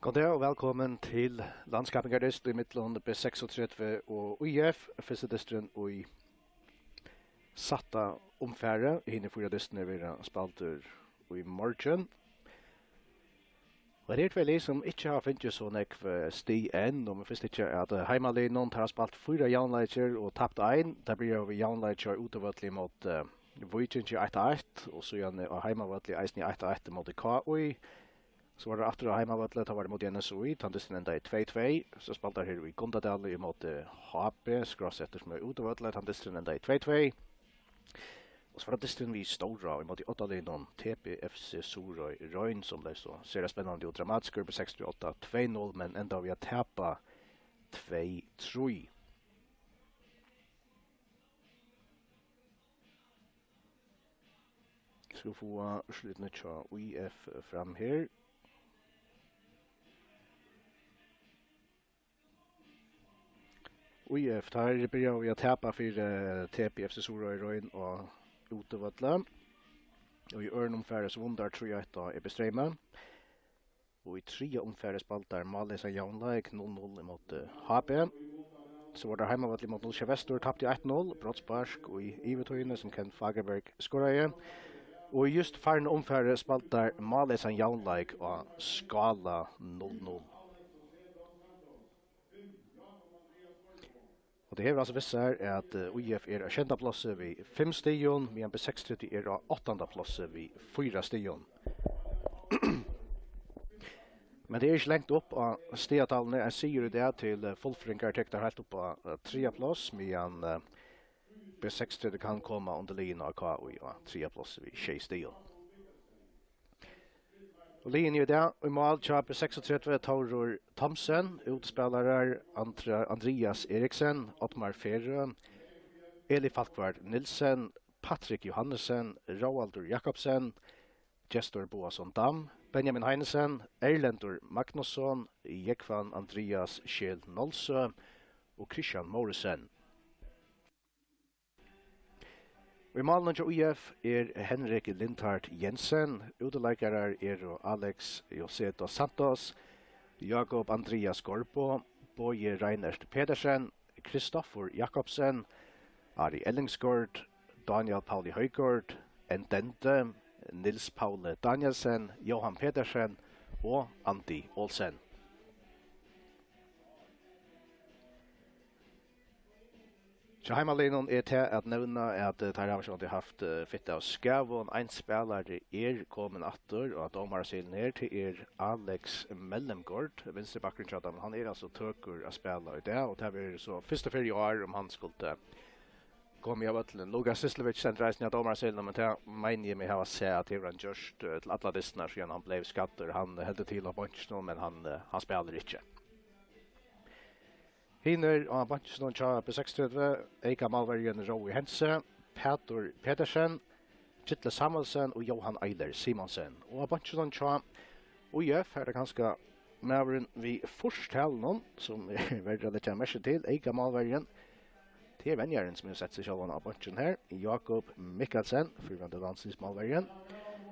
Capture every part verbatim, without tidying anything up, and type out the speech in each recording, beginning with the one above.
Góðan dag og vælkomin til landskappingardyst í millum B seksogtretivu og ÍF, fyrsti dysturin í sætta umfari. Hinir fýra dystirnir verða spældir í morgin. Og her eru tvey lið, sum ikki hava fingið so nógv, eh, stig enn, og men fyrst ikki at, eh, heimaliðnum, teir hava spælt fýra javnleikir og tapt ein. Teir byrjaðu við javnleiki á útivølli móti, eh, Víkingi eitt eitt, og síðani á heimavølli eisini eitt eitt móti K Í. So var tað aftur á heimavølli, tá var tað móti N S Í, tann dysturin endaði tvey tvey. So spældu teir her í Gundadali ímóti H B, skrásettur sum er útivølli, tann dysturin endaði tvey tvey. Og so var tað dysturin við Stórá ímóti oddaliðnum T B F C Suðuroy Royn, sum bleiv so sera spennandi og dramatiskur, B seksogtretivu tvey null, men endaðu við at tapa tvey trý. Skal fáa úrslitini hjá ÍF fram her. ÍF, teir byrjaðu við at tapa fyri, eh, T B F C Suðuroy Royn á útivølli. Og í øðrum umfari so vunnu teir trý eitt á E B Streymi. Og í triðja umfari spældu teir málleysan javnleik, null null ímóti H B. So var tað heimavøll ímóti Nólsoyar Vestur, tapti eitt null, brotsspark í yvirtíðini, sum Kent Fagerberg skoraði. Og í júst farna umfari spældu teir málleysan javnleik á Skála, null null. Og tað hevur altso vist seg, at, eh, ÍF er á sjeynda plássi við fimm stigum, meðan B seksogtretivu er á áttanda plássi við fýra stigum. Men tað er ikki langt upp á stigatalvuni. Ein sigur í dag til, eh, fullfyrringar tekur teir heilt upp á, eh, triðja pláss, meðan, eh, B seksogtretivu kann koma undir liðini á K Í á triðja plássi við sjey stigum. Og liðini í dag, í mál hjá B seksogtretivu, Tórur Thomsen, útispælarar, Andra-, Andrias Eriksen, Oddmar Ferø, Eli Falkvard Nielsen, Patrik Johannesen, Róaldur Jakobsen, Gestur Boasson Dam, Benjamin Heinesen, Erlendur Magnusson, Jógvan Andrias Scheel Nolsøe og Kristian Morrison. Í málinum hjá ÍF er Henrik Lindhardt Jensen. Útileikarar eru Alex José dos Santos, Jakob Andrias Gorbo, Bogi Reinert Petersen, Kristoffer Jakobsen, Ari Ellingsgaard, Daniel Pauli Højgaard, Ndende, Nils Paule Danielsen, Johan Petersen og Andi Olsen. Hjá heimaliðnum er tað at nevna, at, eh, teir hava sjálvandi havt, eh, fitt av skævum. Ein spælari er komin aftur á dómarasíðuna her. Tað er Alex Mellemgaard, vinstri bakkurin hjá teimum. Hann er altso tøkur at spæla í dag, og tað verður so fyrstu ferð í ár, um hann skuldi komið av vøllinum. Lukas Syslevic stendur eisini á dómarasíðuni, men tað meini eg meg hava sæð, at hevur hann gjørt, eh, til allar dystirnar, síðan hann bleiv skaddur. Hann heldur til á beinkinum, men hann, eh, hann spælir ikki. Hinir á beinkinum hjá B seksogtretivu, eykamálverjin Rói Hentze, Pætur Petersen, Gitli Samuelsen og Jóhan Eiler Simonsen. Og á beinkinum hjá ÍF er tað kanska maðurin við fýrs talinum, sum er verður at leggja merki til, eykamálverjin. Tað er venjarin, sum hevur sett seg sjálvan á beinkin her, Jakob Mikkelsen, fyrrverandi landsliðsmálverjin.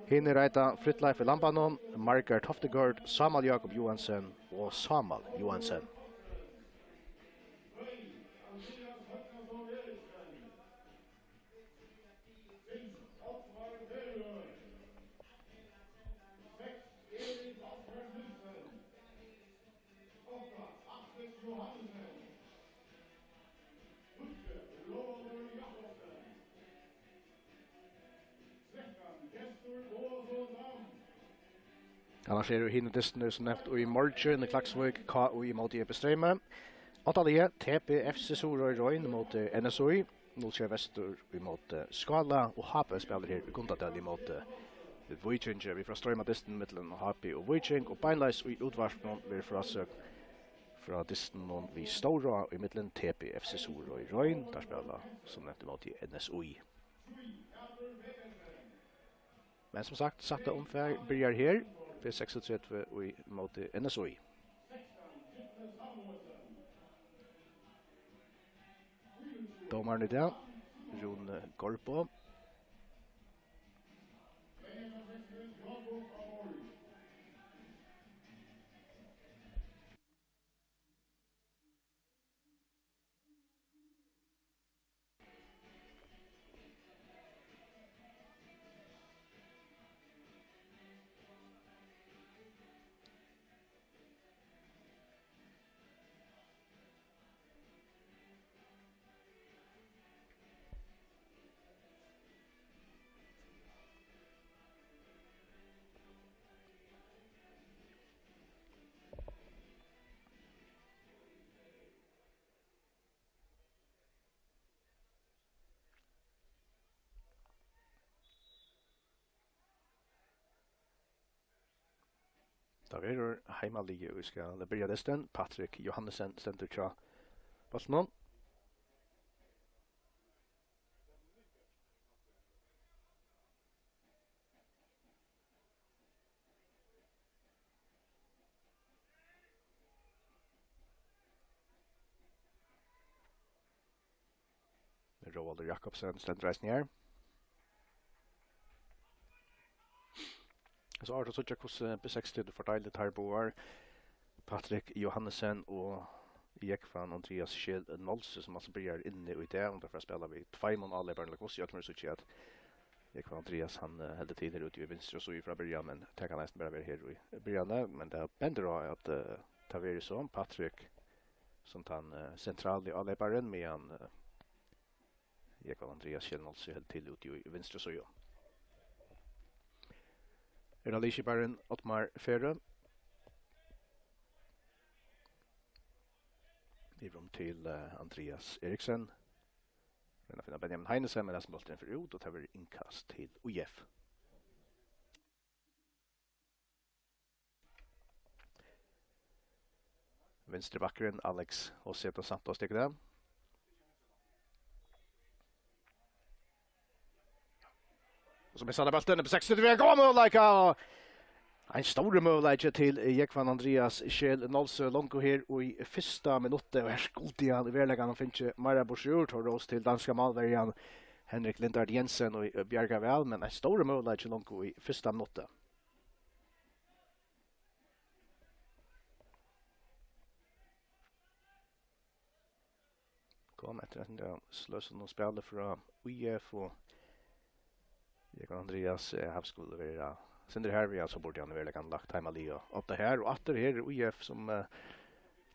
Hinir eita Fritleif í Lambanum, Margar Toftegård, Sámal Jákup Joensen og Sámal Joensen. Annars eru hini dystirnir, sum nevnt, í morgin í Klaksvík, K Í móti E B Streymi. Áttaliðið, T B F C Suðuroy Royn móti N S Í. Nólsoyar Vestur ímóti Skála, og H B spælir her í Gundadali ímóti Víkingi. Vit fara at stroyma dystin millum H B og Víking, og beinleiðis í útvarpinum verður frásøgn frá dystinum við Stórá ímillum T B F C Suðuroy Royn. Teir spæla, sum nevnt, ímóti N S Í. Men sum sagt, sætta umfar byrjar her, B seksogtretivu ímóti N S Í. Dómarin í dag, Rúni Gorbo. Tað verður heimaliðið, ið skal byrja dystin. Patrik Johannesen stendur hjá bóltinum. Róaldur Jakobsen stendur eisini her. So er tað at síggja, hvussu B seksogtretivu fordeilir teir báðar, Patrik Johannesen og Jógvan Andreas Scheel Nolsøe, sum altso byrjar inni í dag, og teir fara at spæla við tveimum áleyparum, ella hvussu, í øllum førum síggi eg at Jógvan Andreas, hann, eh, heldur til her úti í vinstru síðu frá byrjan, men tað kann eisini bara vera her í byrjanini, men tað bendir á, at, eh, tað verður so, Patrik sum tann, eh, sentrali áleyparin, meðan, eh, Jógvan Andreas Scheel Nolsøe heldur til úti í vinstru síðu. Er tað liðskiparin Oddmar Ferø. Yvir um til, eh, Andreas Eriksen. Royna at finna Benjamin Heinesen, men hesin bólturin fer út, og tað verður innkast til U F. Vinstri bakkurin, Alex José dos Santos, tekur tað. Og so missar hann bóltin, nummer seks, við ein góðan møguleika. Ein stórur møguleiki til Jógvan Andreas Scheel Nolsøe longu her í fyrsta minutti, og her skuldi hann í veruleikanum fingið meira burtur úr. Tó rós til danska málverjan Henrik Lindhardt Jensen og bjargar væl, men ein stórur møguleiki longu í fyrsta minutti. Kom eftir at sløsa nú spælið frá U F og Jógvan Andreas, eh, hann skuldi vera sindur harður við, so burdi hann í veruleikanum lagt heimalið og átta her, og aftur her er U F sum, eh,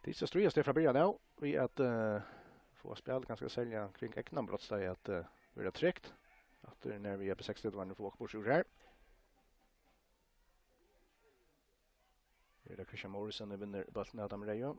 tykist at stríðast her frá byrjan av, við at, eh, fáa spælið kanska serliga kring egnan brotsteig at, eh, vera trygt. Aftur nær við B seksogtretivu fáa okkurt burtur úr her. Her er Christian Morrison, ið vinnur bóltin av teimum reyðu.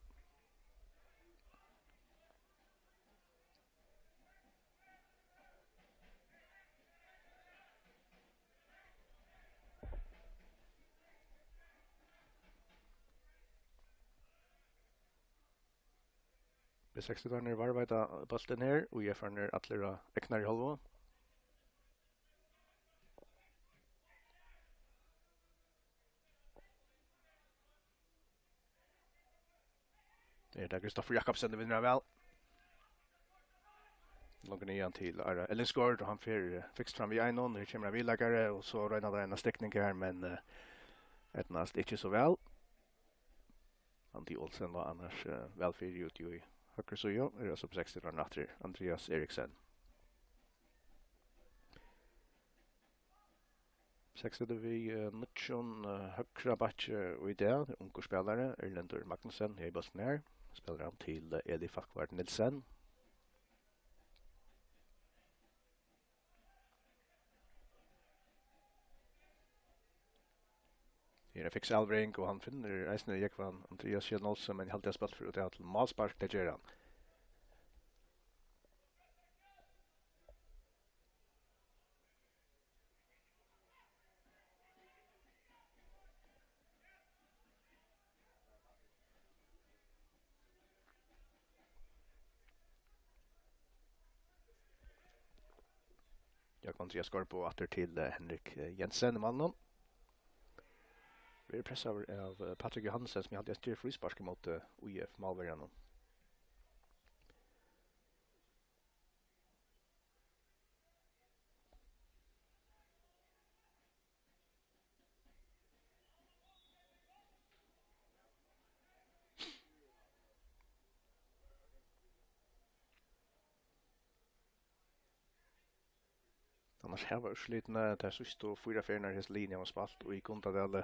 B seksogtretivu varðveita bóltin her, og U F-arnir allir á egnari hálvu. Her er tað Kristoffer Jakobsen, ið vinnur hann væl. Longur niðan til Ara Ellingsgaard, og hann fer, eh, fikst fram við einum. Her kemur ein viðleikari, og so royna teir eina stikning her, men, eh, eydnast ikki so væl. Andi Olsen lá annars, eh, væl fyri úti í høgru síðu. Er so B seksogtretivu aftur, Andreas Eriksen. B seksogtretivu við, eh, nýggjum, eh, høgra bakki í dag. Tað er ungur spælari, Erlendur Magnussen, hevur bóltin her. Spælir hann til, eh, Eli Falkvard Nielsen. Her er fiks avlevering, og hann finnur eisini Jógvan Andreas Scheel Nolsøe, men eg haldi, at spælt fer út av til málspark, tað ger hann. Jógvan Andreas Skorbo aftur til, eh, Henrik, eh, Jensen í málinum. Verður pressaður av, eh, Patrik Johannesen, sum eg haldi ger fríspark ímóti, eh, U F málverjanum. Annars hava úrslitini tær síðstu fýra ferðirnar, hesi liðini hava spælt í Gundadali,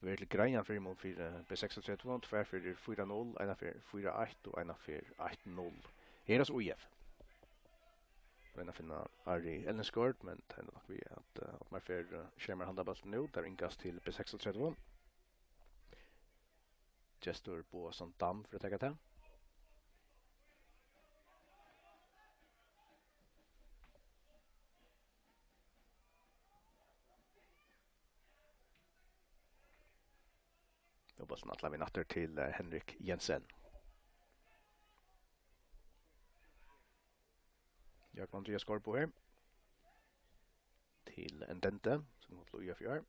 verið til greiðan fyrimun fyri B seksogtretivu, tvær ferðir fýra null, eina ferð fýra eitt og eina ferð eitt null. Her er so U F. Royna at finna Ari Ellingsgaard, men tað er nokk við, at, eh, Oddmar Ferø, eh, skermar handan bóltin nú. Tað er innkast til B seksogtretivu. Gestur Boasson Dam fyri at taka tað. Bólturin ætlar vit aftur til, eh, Henrik Jensen. Jakob Andreas Skorbo her. Til Ndende, sum kom til U F í ár.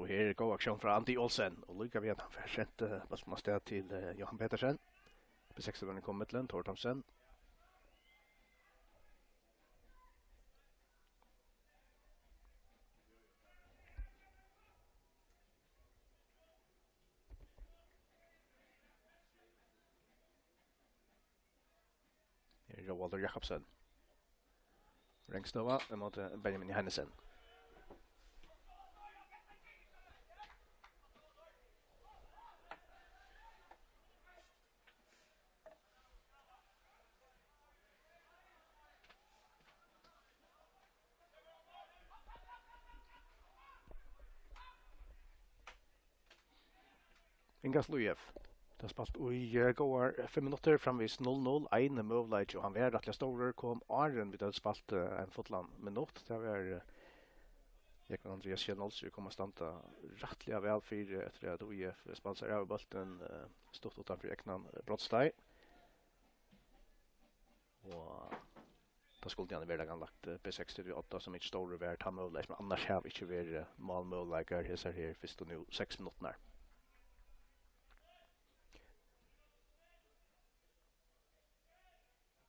Og her er góð aksjón frá Andi Olsen, og líka við at hann fær sent, eh, bóltin av stað til, eh, Johan Petersen. B seksogtretivu kom millum, Thor Thomsen. Her er Róaldur Jakobsen. Rangstøða ímóti Benjamin Heinesen. Inga Slujev. Tað er spælt í, eh, góðar fimm minuttir, framvegis null null, ein møguleiki, og hann var rættiliga stórur, kom áðrenn vit høvdu spælt, eh, ein fullan minutt. Tað var, eh, Jógvan Andreas Kjell Nolsøe kom at standa rættiliga væl fyri eftir at U F spældi sær av í bóltin, eh, stutt uttan fyri egnan, eh, brotsteig. Og tá skuldi hann veruliga lagt, eh, B seksogtretivu átta sum ikki stórur var, tá møguleiki, men annars hava ikki verið málmøguleikar hesar her fyrstu nú seks minuttirnar.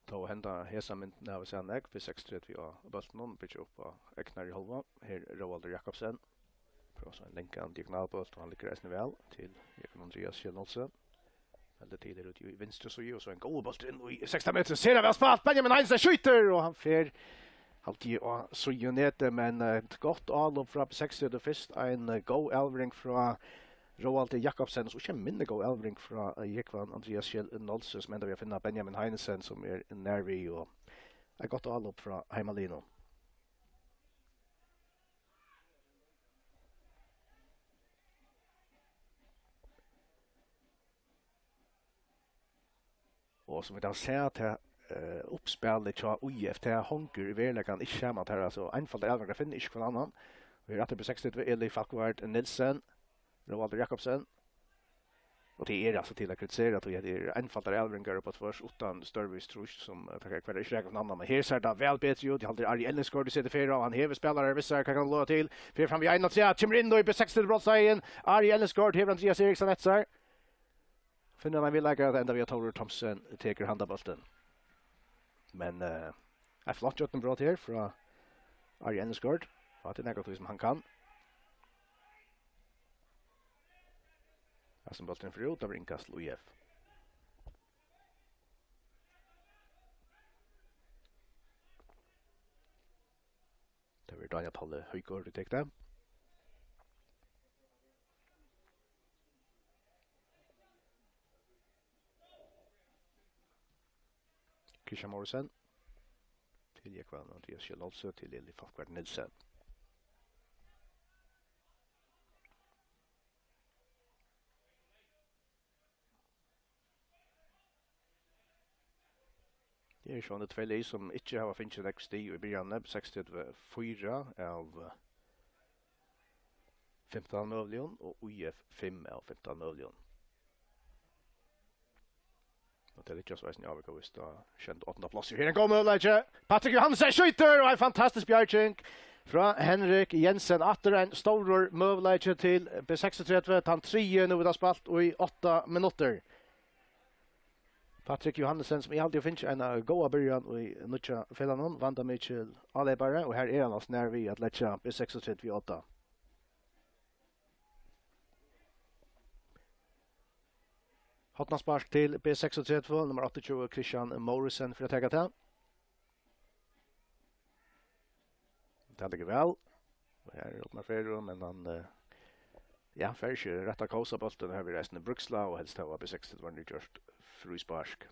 Tó henda hesa myndina hava vit sæð nógv, B seksogtretivu á bóltinum, byggja upp á egnari hálvu. Her er Róaldur Jakobsen. Prøvar so ein langan diagonalbólt, og hann liggur eisini væl til Jógvan Andreas Kjell Nolsøe. Heldur til her úti í vinstru síðu, og so ein góður bóltur inn í sekstan metrar. Sera væl spælt, Benjamin Heinesen skjýtur, og hann fer, haldi eg, á síðunetið, men, eh, eitt gott álop frá B seksogtretivu fyrst. Ein, eh, góð avlevering frá Róaldi Jakobsen, og so ikki minni góð avlevering frá, eh, Jógvan Andreas Kjell Nolsøe, sum endar við at finna Benjamin Heinesen, sum er nær við, og eitt gott álop frá heimaliðnum. Og sum vit hava sæð, tað, eh, uppspælið hjá U F, tað hongur í veruleikanum ikki saman. Tað er, altso, einfaldar avleveringar, finna ikki hvønn annan. Og her aftur B seksogtretivu, Eli Falkvard Nielsen, Róaldur Jakobsen. Og tað er, altso, til at kritisera, tí at tað er einfaldar avleveringar upp á tvørs, uttan størvís trýst, sum, eh, tað kann vera ikki raka hvønn annan. Men her sær tað væl betri út. Eg haldi Ari Ellingsgaard setir ferð á, og hann hevur spælarar við sær, hvat kann hann lova til? Fer fram við ein og trý, kemur inn í B seksogtretivu brotsteigin. Ari Ellingsgaard hevur Andreas Eriksen eftir sær. Finnur hann ein viðleika, at enda við at Tórður Thomsen tekur handabóltin. Men, eh, eitt flott gjøgnumbrot her frá Ari Ellingsgaard. Og tað er nakað, sum hann kann. Hasin bólturin fer út, tað verður innkast til U F. Tað verður Daniel Palle Højgaard, ið tekur tað. Christian Morrison. Til Jógvan Andreas Kjell Nolsøe, til Eli Falkvard Nielsen. Tað eru sjálvandi tvey lið, sum ikki hava fingið nógv stig í byrjanini. B seksogtretivu fýra av fimtan møguligum og U F fimm av fimtan møguligum. Og tað liggja so eisini ávikavist á sjeynda og áttanda plássi. Her er ein góður møguleiki. Patrick Johansen skjýtur, og ein fantastisk bjarging frá Henrik Jensen. Aftur ein stórur møguleiki til B seksogtretivu, tann triði, nú vit hava spælt í átta minuttir. Patrick Johansen, sum eg haldi hevur fingið eina góða byrjan í nýggja felagnum, vandamikil áleypari, og her er hann altso nær við at leggja B seksogtretivu í odda. Hornaspark til B seksogtretivu, nummar áttaogtjúgu, Christian Morrison, fyri at taka tað. Tað liggur væl. Og her er opnar ferðir, men hann, eh, ja, fær ikki rætta kós á bóltin. Her verður eisini brúkslag, og helst hava B seksogtretivu gjørt fríspark.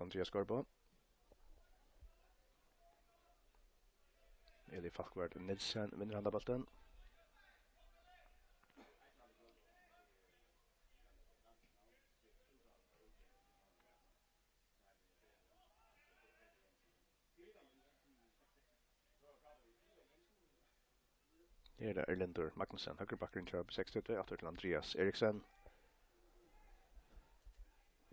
Andreas Skårbo. Eli Falkvard Nielsen vinnur handan bóltin. Her er tað Erlendur Magnussen, høgri bakkurin hjá B seksogtretivu, aftur til Andreas Eriksen.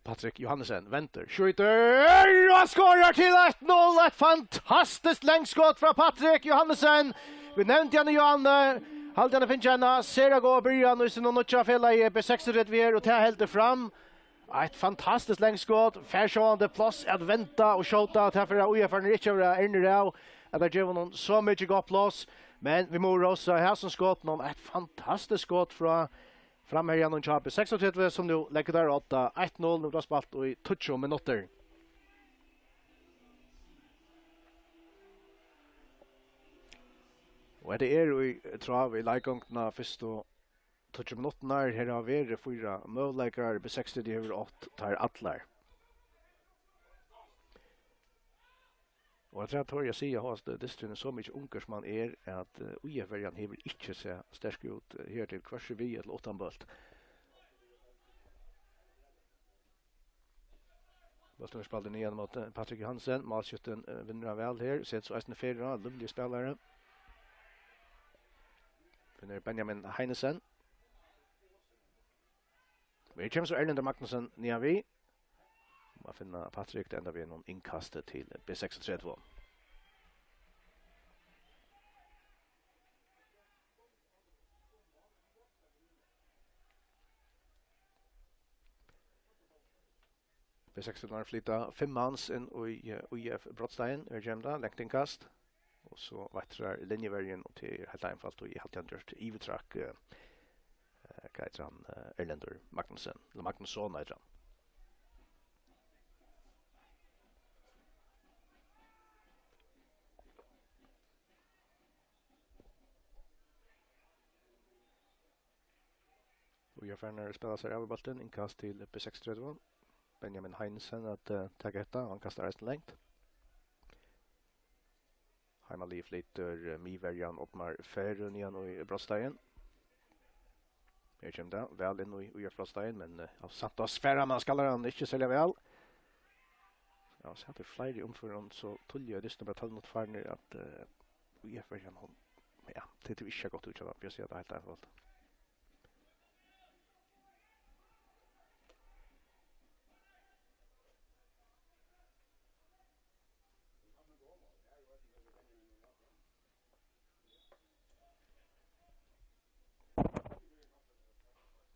Patrik Johannesen vendir, skjýtur og skorar til eitt null. Eitt fantastiskt langskot frá Patrik Johannesen. Vit nevndu hann í áðni. Haldi hann hevur fingið eina sera góða byrjan í sínum nýggja felagi B seksogtretivu her, og tað heldur fram. Eitt fantastiskt langskot, fær sjálvandi pláss at venda og skjóta, og tað fer ÍF-arnir ikki at vera ernir av, at teir geva honum so mikið gott pláss. Men vit mugu rósa hesum skotunum, eitt fantastiskt skot frá framherjanum hjá B seksogtretivu, sum nú leggur teir á odda. Eitt null, nú er tað spælt í tíggju minuttir. Og hetta er í tráð við leikgongdina fyrstu tíggju minuttirnar. Her hava verið fýra møguleikar, B seksogtretivu hevur átt teir allar. Og afturat tori eg at siga, hóast dysturin er so mikið ungur, sum hann er, at, eh, ÍF-verjan hevur ikki sæð sterk út, eh, her til, hvørki við ella uttan bólt. Bólturin er spældur niðan móti Patrik Johannesen. Málskjúttin, eh, vinnur hann væl her. Setir so eisini ferð á, lívligur spælari. Finnur Benjamin Heinesen. Her kemur so Erlendur Magnussen niðan við. Má finna Patrik, tað endar við einum innkasti til B seksogtretivu. B seksogtretivu flyta fimm mans inn í, eh, ÍF Brotstein, er kemur tað, langt innkast. Og so veitrar linjuverjin, og tað er heilt einfalt, og eg haldi, hann gjørt yvirtrakk, eh, eh, hvat eitur hann, eh, Erlendur Magnussen, ella Magnusson eitur hann. Og ÍF-arnir spæla sær av við bóltin, innkast til B seksogtretivu. Benjamin Heinesen at, eh, taka hetta, hann kastar eisini langt. Heimalið flytur, eh, miðverjan Oddmar Ferø niðan í brotsteigin. Her kemur tað væl inn í, í brotsteigin, men, eh, av Santos fær hann, hann skallar hann ikki serliga væl. Ja, so hetta er fleiri umførum, so tíðliga í dystin, bara tólv minuttir farnir, at, eh, ÍF-verjan, hon, ja, tað er ikki gott út hjá teimum, eg sigi tað heilt einfalt.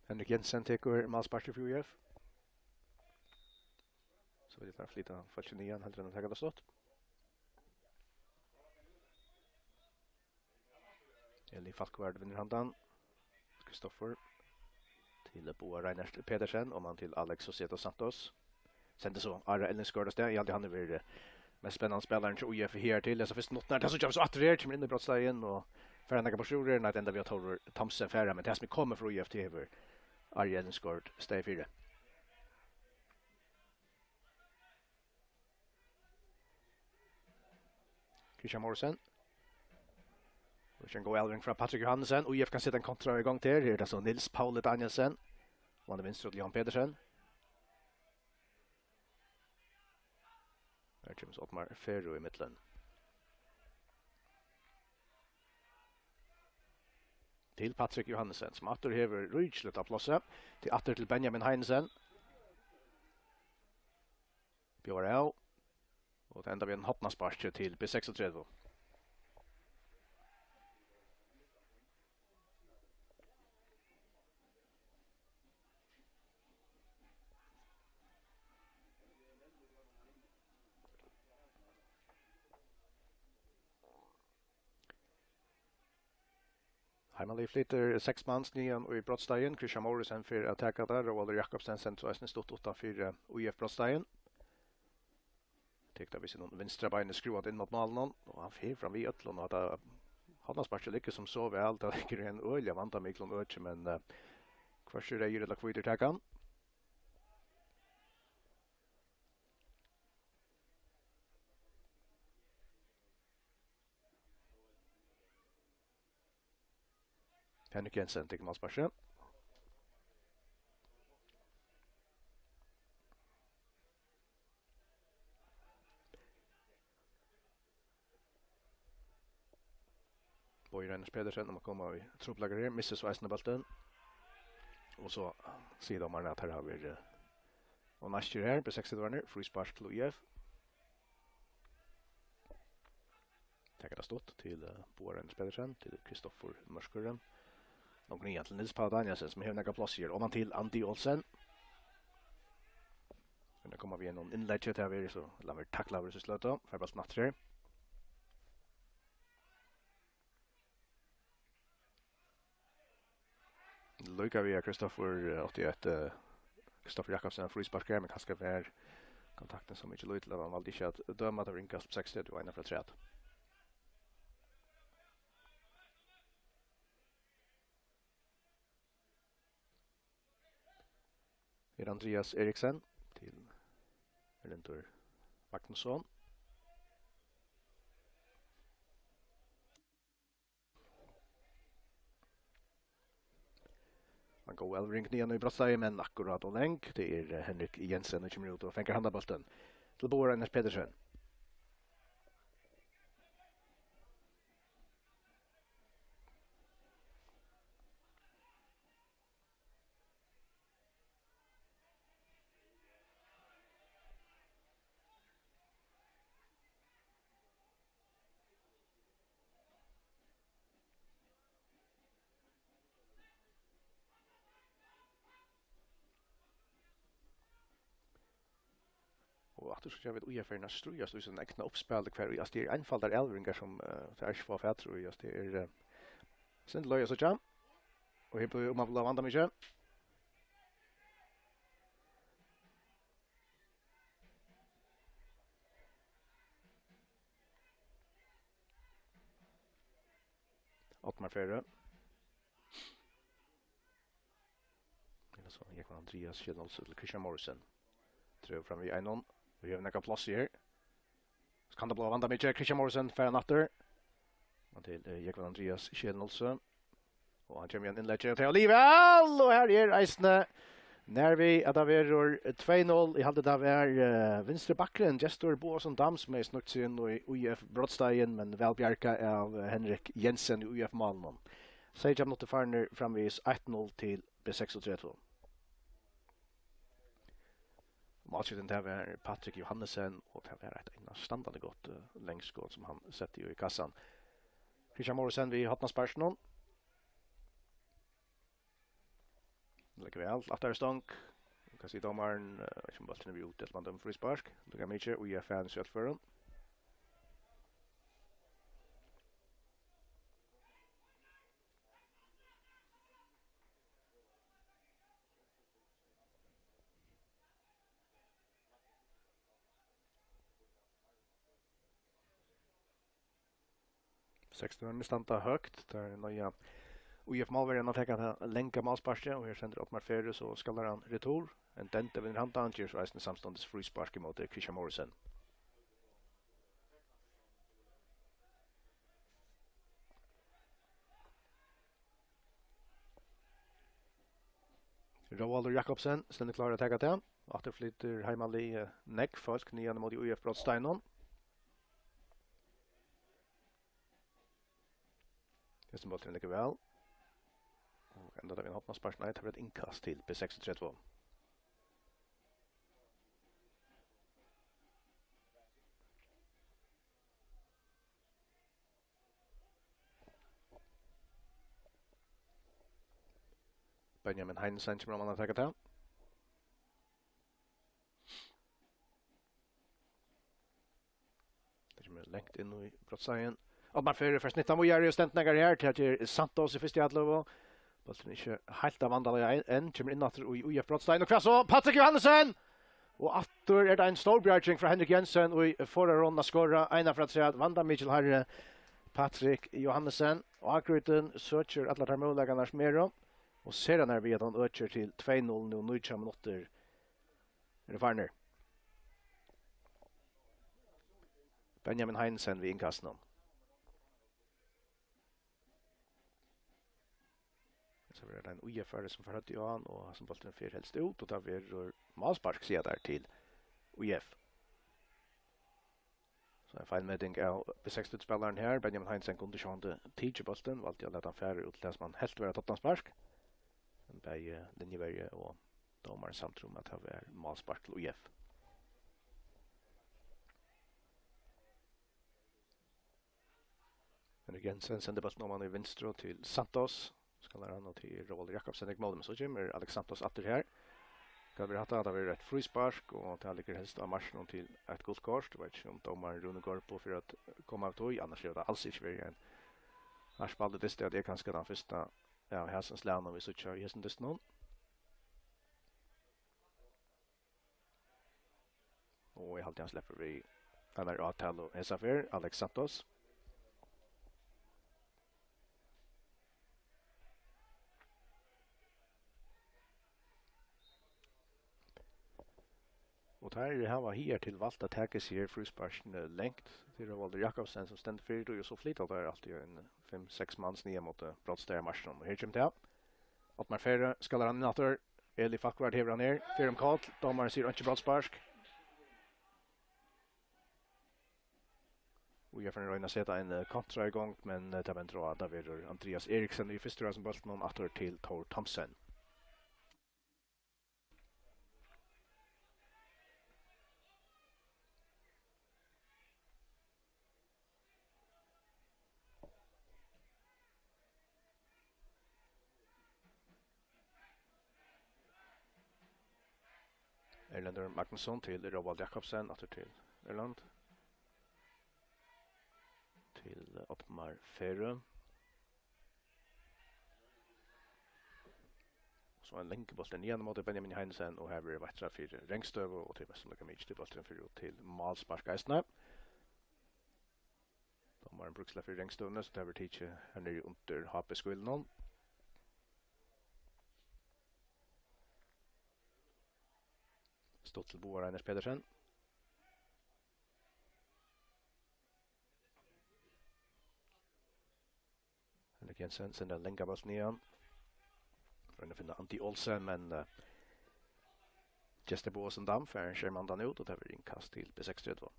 Henrik Jensen tekur málsparkið fyri ÍF. So vit fara at flyta fólkini niðan, heldur enn at taka tað stutt. Eli Falkvard vinnur handan. Kristoffer til Boa Reinert Petersen, og mann til Alex José dos Santos. Sendir so Ari Ellingsgaard avstað. Eg haldi, hann hevur verið, eh, mest spennandi spælarin hjá ÍF her til hesa fyrstu minuttirnar. Tað síggja vit so aftur her, kemur inn í brotsteigin og fær hann nakað burturúr. Nei, tað enda við at Tórur Thomsen fær hann, men tað sum er komið frá ÍF, tað hevur Ari Ellingsgaard staðið fyri. Christian Morrison. Og ikki ein góð avlevering frá Patrik Johannesen. Og ÍF kann seta ein kontra í gongd her. Her er tað so Niels Pauli Danielsen. Og hann er vinstru til Jan Petersen. Her kemur so Oddmar Ferø í millum. Til Patrik Johannesen, sum aftur hevur ríkiligt av plássi. Til aftur til Benjamin Heinesen. Bjóðar av. Og tað endar við einum hornasparki til B seksogtretivu. Heimalið flytur seks mans niðan í brotsteigin. Christian Morrison fer at taka tað. Róaldur Jakobsen sendir eisini stutt uttan fyri, eh, ÍF brotsteigin. Tekur tað við sínum vinstra beini skrúvandi inn móti málinum, og hann fer fram við øllum, og hetta hornasparkið liggur sum so væl, tað liggur í einum øgiliga vandamiklum øki, men, eh, hvørki reyður ella hvítur taka hann. Henrik Jensen tekur málsparkið. Bogi Reiners Petersen, um at koma í trupulleikar her, missir so eisini bóltin. Og so sigur dómarin at her hava verið, eh, og næstur her, B seksogtretivu, fríspark til U F. Tekur tað stutt til, eh, Boga Reiners Petersen, til Kristoffer Mørkøre. Longur niðan til Niels Pál Danielsen, sum hevur nakað pláss her. Oman til Andi Olsen. Hann er komin við einum innleggi til at vera so, ella hann verður taklaður í so sløtu. Fær bóltin aftur her. Líka við at Kristoffer, eh, átti eitt, eh, Kristoffer Jakobsen fríspark her, men kanska var kontaktin so mikið lítil at hann valdi ikki at døma, at tað var innkast seks og tretivu og ein frá tredje. Er Andreas Eriksen til Erlendur Magnusson. Hann góð elvring niðan í brotslagið, men akkurát ov lang. Tað er, eh, Henrik Jensen, sum kemur út og fangar handan bóltin til Boga Reiners Petersen. Og aftur síggja vit U F-arnar stríðast í sín egna uppspæli, hvar í, altso, tað eru einfaldar elvringar, sum, eh, tað er ikki fáa fatur í, altso, tað er, eh, sindur løgið at síggja. Og her blívur, um at blíva vandamikið. Oddmar Ferø. Ella so, Jógvan Andreas, Kjell Olsen til Christian Morrison. Trevor fram við einum. Vit hava nakað pláss her. So kann tað blíva vandamikið. Christian Morrison fær hann aftur. Og til, eh, Jógvan Andreas, Kjell Olsen. Og hann kemur við einum innleggi til allíkavæl. Og her er eisini nær við at tað verður tvey null. Eg haldi, tað var, eh, vinstri bakkurin, Gestur Boasson Dam, sum hevði snøgt seg inn í U F brotsteigin, men væl bjargað av, eh, Henrik Jensen í U F málinum. Seytjan minuttir farnir, framvegis eitt null til B seksogtretivu. Málskjúttin, tað var Patrik Johannesen, og tað var eitt einastandandi gott, eh, langskot, sum hann setti í kassan. Christian Morrison við hornasparkinum. Leggur væl, aftari stong. Hvat sigur dómarin? Eh, veit ikki um bólturin er við út, ella man dømir fríspark. Lukka mikið, og U F fær sjálvføran. Sekstan standa høgt, tað er nýja U F málverjan at taka tað langa málsparkið, og her sendir Oddmar Ferø, so skallar hann retur. En Dende vinnur handan, ger so eisini samstundis fríspark ímóti Christian Morrison. Róaldur Jakobsen stendur klár at taka tað. Aftur flytur heimaliðið nógv fólk niðan ímóti U F brotsteinum. Hesin bólturin liggur væl. Og enda tað við ein hornaspark. Nei, tað verður eitt innkast til B seksogtretivu. Benjamin Heinesen kemur oman at taka tað. Tað kemur langt inn í brotsteigin. Oddmar Ferø fær snittan víðari og stendur nakar her, til at ger Santos í fyrstu atløgu. Bólturin er ikki heilt av vandalega enn, enn, kemur inn aftur í U F brotsteigin. Og hvat so? Patrik Johannesen! Og aftur er tað ein stór bjarging frá Henrik Jensen, og í forarhondina skora eina frá træð, vandamikil harri, Patrik Johannesen. Og Ágrýtin søkir allar tær møguleikarnar sum eru, og sær hann her við, at hann økir til tvey null nú, nítjan minuttir eru farnir. Benjamin Heinesen við innkastinum. So verður tað ein U F-ari, sum fær høvdið á hann, og hasin bólturin fer helst út, og tað verður málspark, siga teir, til U F. So ein feilmeting av B seksogtretivu-spælaranum her. Benjamin Heinsen kundi sjálvandi tikið bóltin, valdi at lata hann fara út til tað sum hann helt vera eitt hornaspark. Men bæði linjuverji og dómarin samdir um, at tað var málspark til U F. Henrik Jensen sendir bóltin oman í vinstru til Santos. Skallar hann, og til Róald Jakobsen, ikki málið, men so kemur Alex Santos aftur her. Hvat verður hatta? Tað verður eitt fríspark, og tað liggur helst á markinum til eitt gult kort. Eg veit ikki, um dómarin Rúni Gorbo fer at koma av tí, annars hevur tað als ikki verið ein harðspældur dystur, at er kanska tann fyrsta av hasum slagnum, vit síggja í hesum dystinum. Og eg haldi, hann sleppur við einari átalu hesa ferð, Alex Santos. Og teir hava higartil valt at taka hesi her frísparkini langt. Tað er Róaldur Jakobsen, sum stendur fyri tí, og so flyta teir altíð ein fimm, seks mans niðan móti brotstaðarmarkinum. Og her kemur tað. Oddmar Færø skallar hann inn aftur. Eli Falkvard hevur hann her. Fer um koll. Dómarin sigur einki brotsspark. Og eg fari at royna at seta ein, eh, kontra í gongd, men, eh, tað vendir á, at tað verður Andreas Eriksen í fyrstu røð sum bóltin aftur til Thor Thomsen. Erlendur Magnusson til Róald Jakobsen, aftur til Erlend. Til Oddmar Færø. So ein langur bóltur niðan móti Benjamin Heinesen, og her verður veitt fyri rangstøðu, og tað er mest sum líka mikið til bólturin fer út til málspark eisini. Dómarin brúkar seg fyri rangstøðuni, so tað verður tikið her niðri undir H B-skílunum. Stutt til Boga Reiners Petersen. Henrik Jensen sender ein langan bólt niðan. Roynir at finna Andi Olsen, men, eh, Gestur Boasson Dam fær ein skermandan út, og tað verður innkast til B seksogtretivu.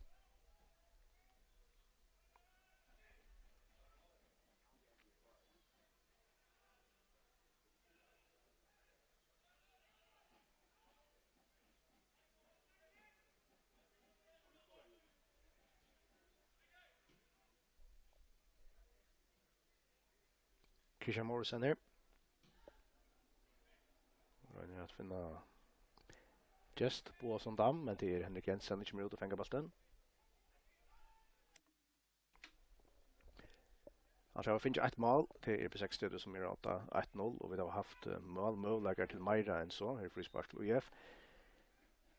Christian Morrison her. Roynir at finna Gest Boasson Dam, men tað er Henrik Jensen, sum kemur út og fangar bóltin. Altso, vit hava fingið eitt mál, tað er B seksogtretivu, sum er á eitt null, og vit hava havt, eh, mál, møguleikar til meira enn so, her er fríspark til U F.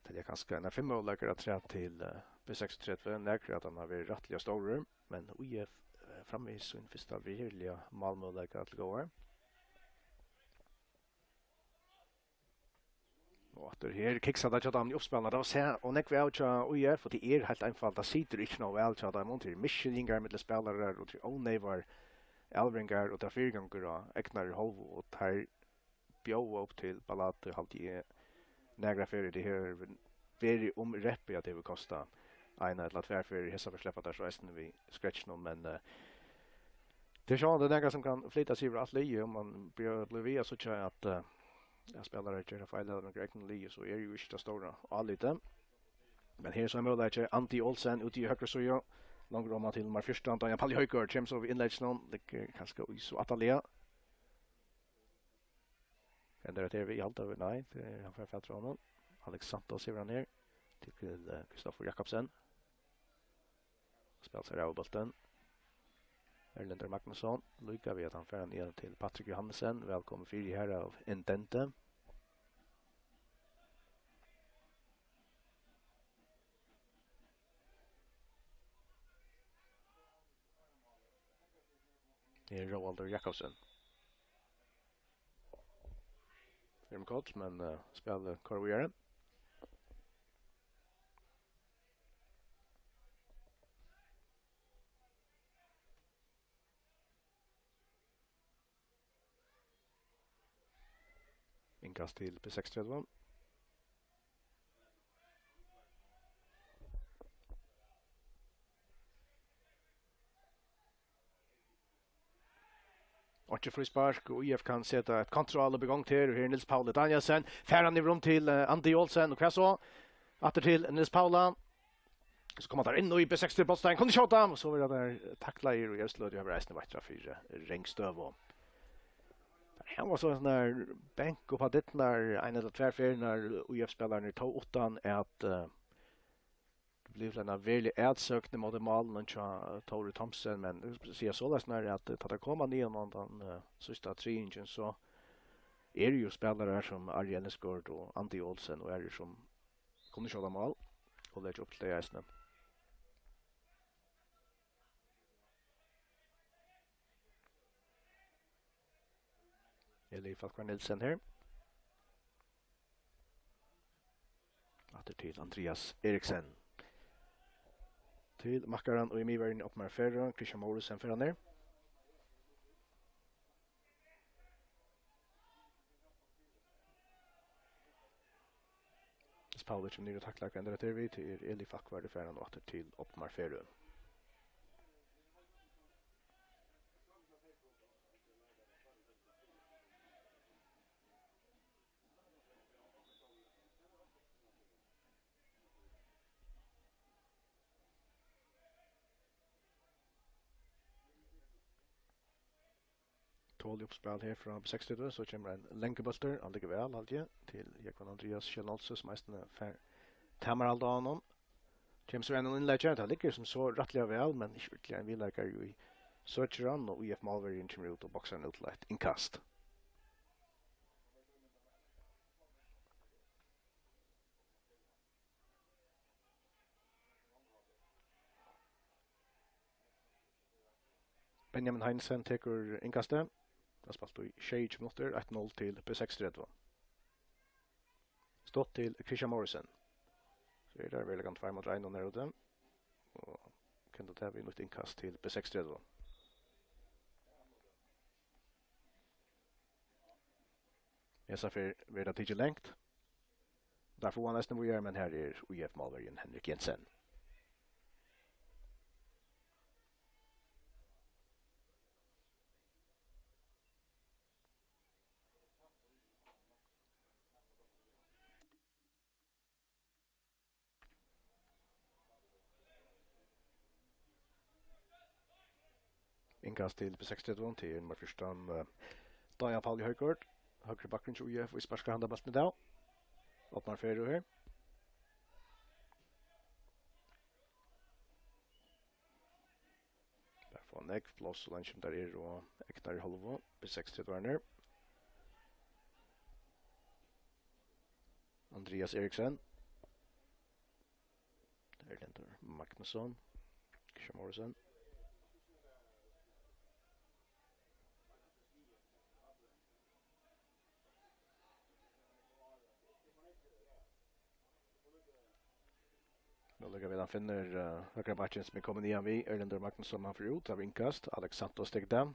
Tað er kanska ein av fimm møguleikar afturat til, eh, B seksogtretivu, nakrir av teimum hava verið rættiliga stórir, men U F, eh, framvegis sín fyrsta veruliga málmøguleika til góðar. Og aftur her, kiksar tað hjá teimum í uppspælinum. Tað var sæð, og nógv av hjá U F, og tað er heilt einfalt, tað situr ikki nóg væl hjá teimum. Tað eru misskiljingar millum spælarar, og tað eru óneyðugar avleveringar, og tað fyrigongur á egnari hálvu, og teir bjóða upp til ballatu, haldi eg, nakrar ferðir. Tað hevur verið um reppið, at tað hevur kostað eina ella tvær ferðir. Hesa ferð sleppa teir so eisini við skrekkinum, men, eh, tað er sjálvandi nakað sum kann flyta seg yvir alt liðið, um man blir, blívur við at síggja, at, eh, at spælarar gera feil av nøkrum egnum liði, so er jú ikki tað stóra álitið. Men her er so ein møguleiki, Andi Olsen úti í høgru síðu, longur oman til nummar fjúrtan, Daniel Palli Højgaard, kemur so við innlegginum, liggur kanska í so aftarliga. Hendir at tað er við í halvdøgum, nei, tað er, hann fær fatur á honum. Alex Santos hevur hann her, til, eh, Kristoffer Jakobsen. Spælir sær av bóltin. Erlendur Magnusson, líka við at hann fær hann niðan til Patrik Johannesen. Vælkomin fyri her av Indente. Her er Róaldur Jakobsen. Fer um koll, men, eh, spælið koyrir víðari. Inkast til B seksogtretivu. Einki fríspark, og I F kann seta eitt kontraálop í gongd her, og her er Niels Pauli Danielsen. Fær hann yvir um til, eh, Andi Olsen, og hvat so? Aftur til Niels Paula. So koma teir inn í B seks brotsdeild, kunnu skjóta, og so verða teir taklaðir, og í øðrum sløti hava vit eisini veitt fyri, eh, rangstøðu. Her var so ein sånn her bank upp á dyrnar, ein ella tvær ferðir, og I F-spælararnir tó uttan at, eh, tað blívur til eina veruliga atsókn ímóti málinum hjá Tóri Thomsen, men eg skal siga soleiðis nær at, eh, tá teir koma niðan á tann, eh, síðsta triðingin, so eru jú spælarar sum Ari Ellingsgaard og Andi Olsen og aðrir sum kunnu skjóta mál og leggja upp til tey eisini. Eli Falkvang Nielsen her. Aftur til Andreas Eriksen. Til makkaran og í miðverjini, Oddmar Ferø, Christian Mouritzen fer hann her. Pauli kemur niður og taklar, hvat er tað her við? Tað er Eli Falkvang, fær hann og aftur til Oddmar Ferø. Tolið uppspæl her frá B seksogtretivu, so kemur ein langur bóltur, hann liggur væl, haldi eg, til Jógvan Andreas Schjelnolse, sum eisini fær tamarhald á honum. Kemur so ein innleggi, tað liggur sum so rættiliga væl, men ikki ordiliga ein viðleikari í søkjaran, og I F-málverjin kemur út og boksar hann út til eitt innkast. Benjamin Heinesen tekur innkastið. Tað spælt í sjeyogtjúgu minuttir, eitt null til B seksogtretivu. Stutt til Christian Mouritzen. So er tað veruliga tveir móti einum her úti. Og kann tað við nýtt innkast til B seksogtretivu. Hesa ferð verður tað tikið langt. Teir fáa hann eisini víðari, men her er I F-málverjin Henrik Jensen. Innkast til B seksogtretivu, til nummar fjúrtan, eh, Daja Pauli Højgaard. Høgri bakgrunn hjá I F, og sparkar handan bóltin í dag. Opnar fyri her. Bara fáa nógv pláss, so leingi sum teir eru, og egnar í hálvu, B seksogtretivu. Andreas Eriksen. Erlendur Magnusson. Christian Morrison. Nú lukka vit, hann finnur, eh, høgra bakkin sum er komin niðan við. Erlendur Magnusson, hann fer út av innkast. Alex Santos tekur tað.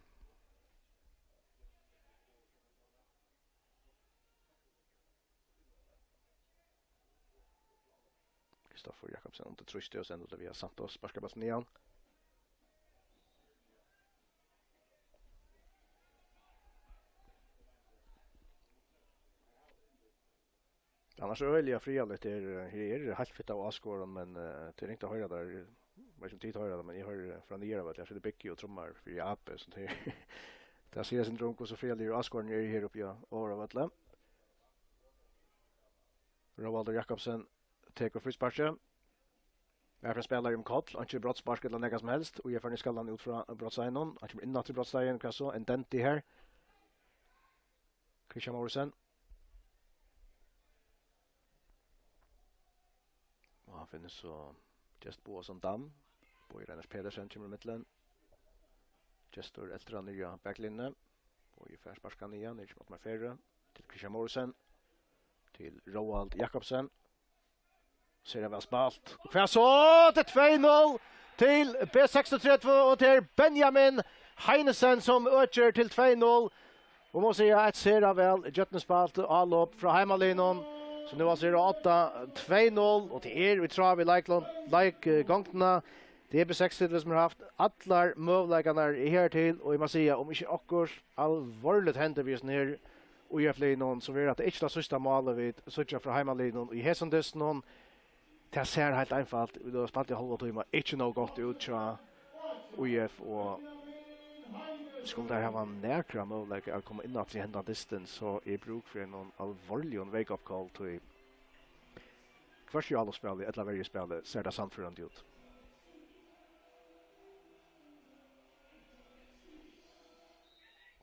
Kristoffer Jakobsen undir trýsti og sendir til via Santos, sparkar bóltin niðan. Annars er øgiliga friðarligt, her, her er heilt fitt av áskoðarum, men, eh, tað er ringt at hoyra tað, eg veit ikki um tit hoyra tað, men eg hoyri frá niðaravølli, her situr Biggi og trummar fyri A B, so tað er, tað sigur eitt sindur um, hvussu friðarligir áskoðararnir eru her uppi á Ovaravølli. Róaldur Jakobsen tekur frísparkið. Her fer spælari um koll, einki brotsspark ella nakað sum helst, og eg fari skallan út frá brotsteigin. Hann kemur inn aftur í brotsteigin, hvat so? Ndidi her. Christian Morrison. Og hann finnur so Gest Boasson Dam. Bogi Reinars Pedersen kemur í millum. Gestur eltir hann niðri á baklinjuni. Bogi fær sparkað niðan, niður til Oddmar Ferø. Til Christian Morrison. Til Róald Jakobsen. Sera væl spælt. Og hvat so? Tað er tvey null til B seksogtretivu, og tað er Benjamin Heinesen sum økir til tvey null. Og má siga, eitt sera væl gjøgnumspælt álop frá heimaliðnum, sum nú altso er á átta tvey null, og tað er í tráð við leiklo-, leikgongdina. Tað er B seksogtretivu, sum hevur havt allar møguleikarnar hertil, og eg má siga, um ikki okkurt alvorligt hendir við hesum her U F-liðnum, so verður hatta ikki tað síðsta málið, vit síggja frá heimaliðnum í hesum dystinum. Tað sær heilt einfalt, vit hava spælt í hálvan tíma, ikki nóg gott út hjá U F, og skuldu teir hava nakran møguleika at koma inn aftur í hendan dystin, so er brúk fyri einum alvorligum wake-up call, tí hvørki í álopsspæli ella verjuspæli sær tað sannførandi út.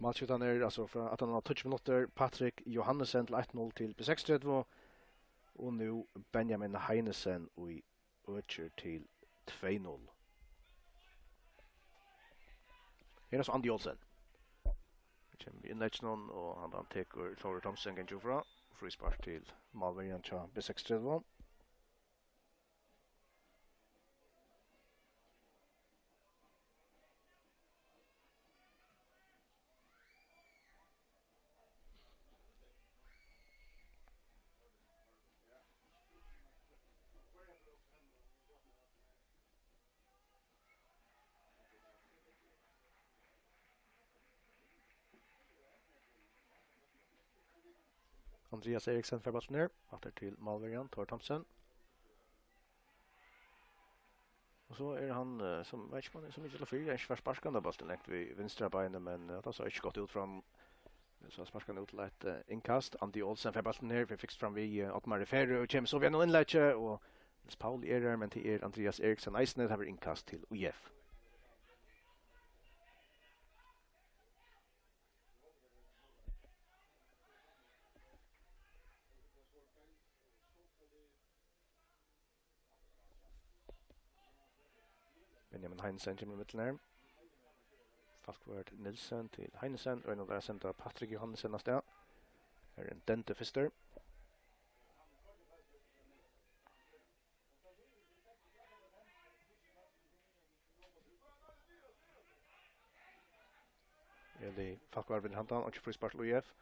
Málskjúttan er altso frá aftan á tíggju minuttir, Patrik Johannesen til eitt null til B seksogtretivu, og nú Benjamin Heinesen, ið økir til tvey null. Her er so Andi Olsen. Kemur við innlegginum, og hann, hann tekur Tore Thomsen, gongur frá. Fríspark til málverjan hjá B seksogtretivu. Andrias Eriksen fær bóltin her, aftur til málverjan, Tore Thomsen. Og so er hann, eh, sum, veit ikki, um hann er so mikið til at fyrra, ikki fær sparkað bóltin langt við vinstra beini, men, eh, tað sá ikki gott út frá hann. So sparkar hann út til eitt, eh, innkast. Andi Olsen fær bóltin her, fer fikst fram við, eh, Oddmar Refere, og kemur so við einum innleggi, og Niels Paul er her, men tað er Andrias Eriksen eisini, tað verður innkast til U F. Benjamin Heinesen kemur í millum her. Falkvørð Nielsen til Heinesen, roynir at senda Patrik Johannesen av stað. Her er ein dendi fyrstur. Eli Falkvørð vinnur handan, og ikki fríspark til U F.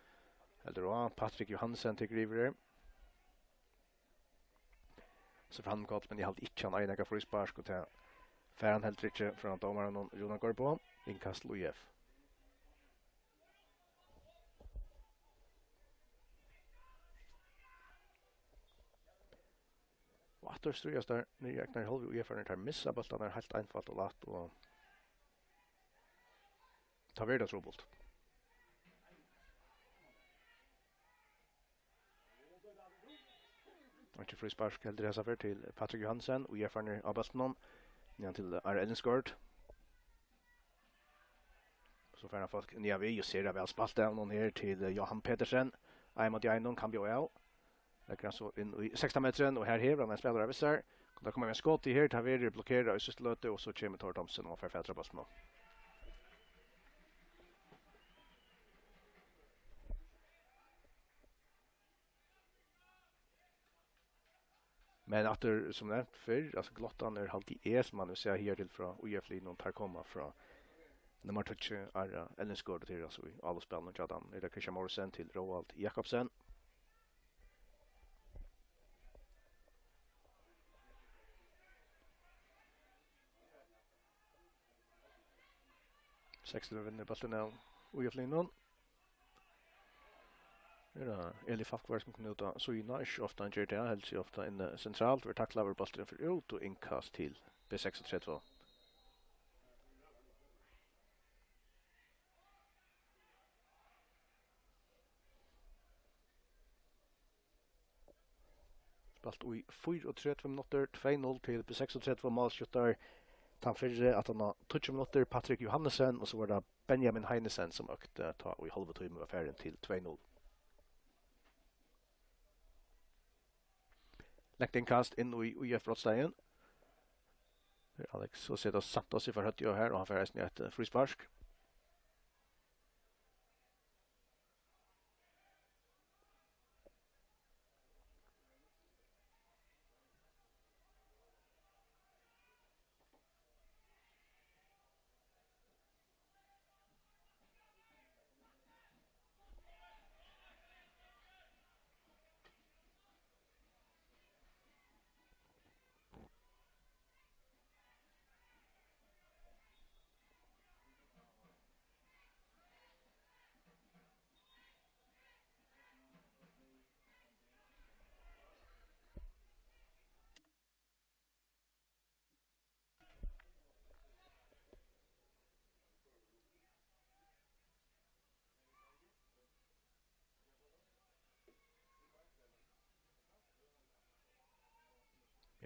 Heldur á, Patrik Johannesen tekur yvir her. So fær hann gott, men eg haldi ikki, hann eigur nakað fríspark, og tað fær hann heldur ikki frá dómaranum, Rúnar Gaardbo. Innkast til U F. Og aftur stríðast teir niðri í egnari hálvleik, U F-arnir, teir missa bóltarnar heilt einfalt og lætt, og tá verður tað trupult. Og ikki fríspark heldur hesa ferð til Patrik Johannesen, U F-arnir á bóltinum, niðan til Ara Ellingsgaard. So fær hann fólk niðan við, og sera væl spælt av honum her til, eh, Johan Petersen. Ein móti einum, kann bjóða av. Leggur hann so inn í sekstan metrin, og her hevur hann ein spælara við sær. Kunnu koma við ein skot í her, tað verður blokkerað í síðstu løtu, og so kemur Tore Thomsen og fær fatur á bóltinum. Men aftur, sum nevnt fyrr, altso, glottan er, haldi eg, sum man vil siga, higartil frá U F-liðnum, teir koma frá nummar tíggju, Ara Ellingsgaard, og tað er altso í álopsspælinum hjá teimum. Er tað Christian Morrison til Róald Jakobsen. Seksogtretivu vinnur bóltin av U F-liðnum. Her er Eli Falkvørð, sum kom út á síðuna. Ikki ofta hann ger tað, heldur seg ofta inni sentralt. Verður taklaður, bólturin fer út og innkast til B seksogtretivu. Spælt í fýraogtretivu minuttir, tvey null til B seksogtretivu, málskjúttar tann fyrri aftan á tíggju minuttir, Patrik Johannesen, og so var tað Benjamin Heinesen, sum økti tá, í hálva tíma var farin til tvey null. Langt innkast inn í U F-brotsteigin. Her er Alex og Seta Santos í forhøvdi her, og hann fær eisini eitt, eh, fríspark.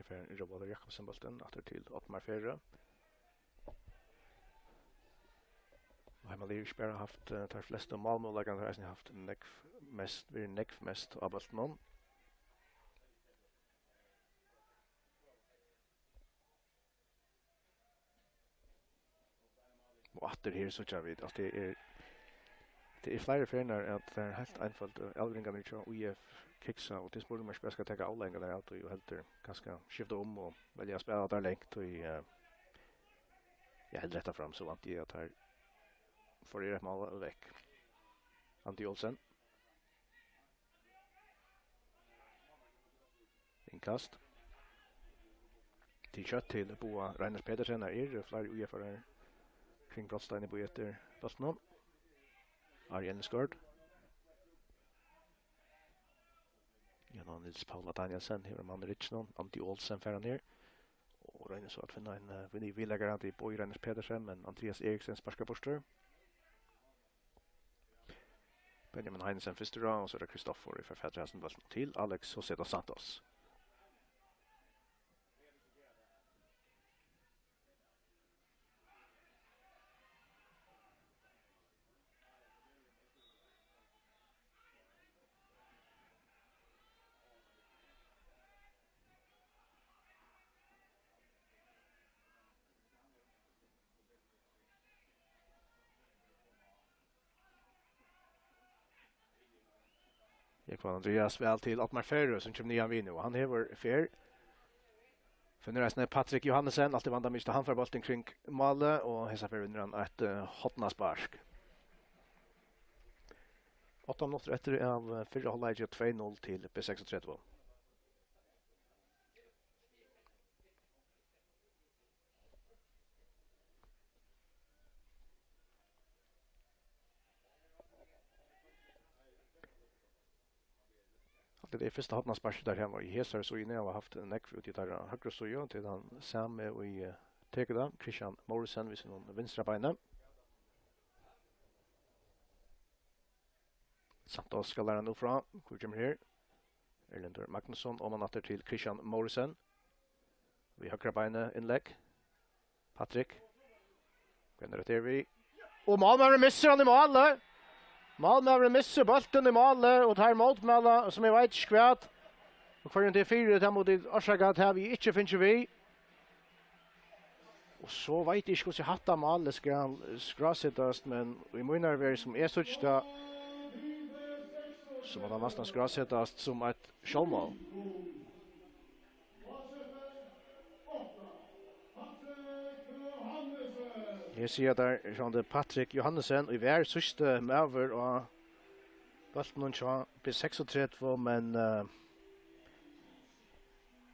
Fær Róbert Jakobsen bóltin aftur til Oddmar Ferø. Og Heimaliðið ikki bara havt, eh, teir flestu málmøguleikarnar, teir eisini havt nógv mest, verið nógv mest á bóltinum. Og aftur her síggja vit, at tað er, tað er fleiri ferðir, at tað er heilt einfalt, at avleveringarnar hjá ÍF kiksa, og tað er spurning, um man ikki bara skal taka avleiðingarnar av tí, og heldur kanska skifta um og velja at spæla tær langt, tí, eh, ja, heldur hetta fram, so vænti eg, at teir fáa eitt mál vekk. Andi Olsen. Innkast. Til skjótt til Boga Reiners Petersen. Her eru fleiri ÍF-arar kring brotsteinin, bíða eftir bóltinum. Ari Ellingsgaard. Jan Nils Paula Danielsen hevur mann í rygginum. Andi Olsen fær hann her. Og roynir so at finna ein, eh, vinna viðleggara til Boga Reiners Petersen, men Andreas Eriksen sparkar burtur. Benjamin Heinesen fyrstur á, og so er tað Kristoffer ið fær fatur í hasum bóltinum til Alex José dos Santos. Jógvan Andreas væl til Oddmar Ferø, sum kemur niðan við nú. Hann hevur ferð. Finnur eisini Patrik Johannesen, altíð vandamikið, tá hann fær bóltin kring málið, og hesa ferð vinnur hann eitt, eh, hornaspark. Átta minuttir eftir av, eh, fyrra hálvleiki, tvey null til B seksogtretivu. Hatta er fyrsta hornasparkið, teir hava í hesari síðuni, hava havt nógv úti í teirra høgru síðu, til tann sami, ið, eh, tekur tað, Christian Morrison, við sínum vinstra beini. Santos skal læra nú frá. Hvør kemur her? Erlendur Magnusson, oman aftur til Christian Morrison. Við høgra beini innlegg. Patrik. Hvenær er tað við? Og málmaðurin missir hann í málið. Málmaðurin missir bóltin í málið, og teir mótmæla, sum eg veit ikki hvat. Og hvørjum tað er fyri, tað mugu tit orsaka, at tað havi eg ikki fingið við. Og so veit eg ikki, hvussu hatta málið skal skrásetast, men í mínari verð, sum eg síggi tað, so má tað næstan skrásetast sum eitt sjálvmál. Her siga teir, sjálvandi Patrik Johannesen, ið var síðsti maður á bóltinum hjá B seksogtretivu, men, eh,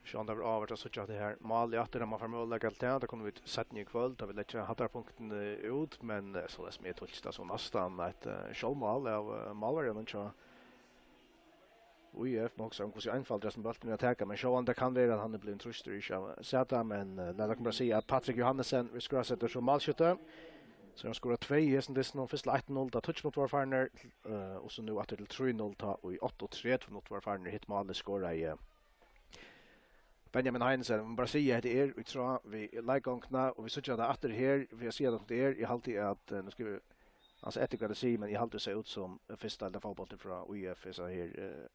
sjálvandi tað verður áhugavert at síggja tað her málið aftur, um man fær møguleika til tað. Tað kunnu vit seinni í kvøld, tá vit leggja hæddarpunktini út, men, eh, soleiðis sum eg tulki tað, so næstan eitt, eh, sjálvmál av, eh, málverjanum hjá ÍF, má hugsa um, hvussu einfalt er, sum bóltin er at taka, men sjálvandi kann vera, at hann er blivin trýstur, ikki at síggja, men, eh, lat okkum bara siga, at Patrik Johannesen verður skrásettur sum málskjútti. So hann skorar tvey í hesum dystinum, fyrst til eitt null, tá tíggju minuttir vóru farnir, eh, og so nú aftur til trý null, tá ið áttaogtretivu minuttir vóru farnir, hitt málið skoraði Benjamin Heinesen. Eg má bara siga, hetta er í tráð við leikgongdina, og vit síggja tað aftur her, fyri at siga tað, sum tað er, eg haldi, at, eh, nú skal vit ansa eftir, hvat eg sigi, men eg haldi, tað sær út sum fyrsta deildar fótbóltur frá ÍF, hesa her, eh,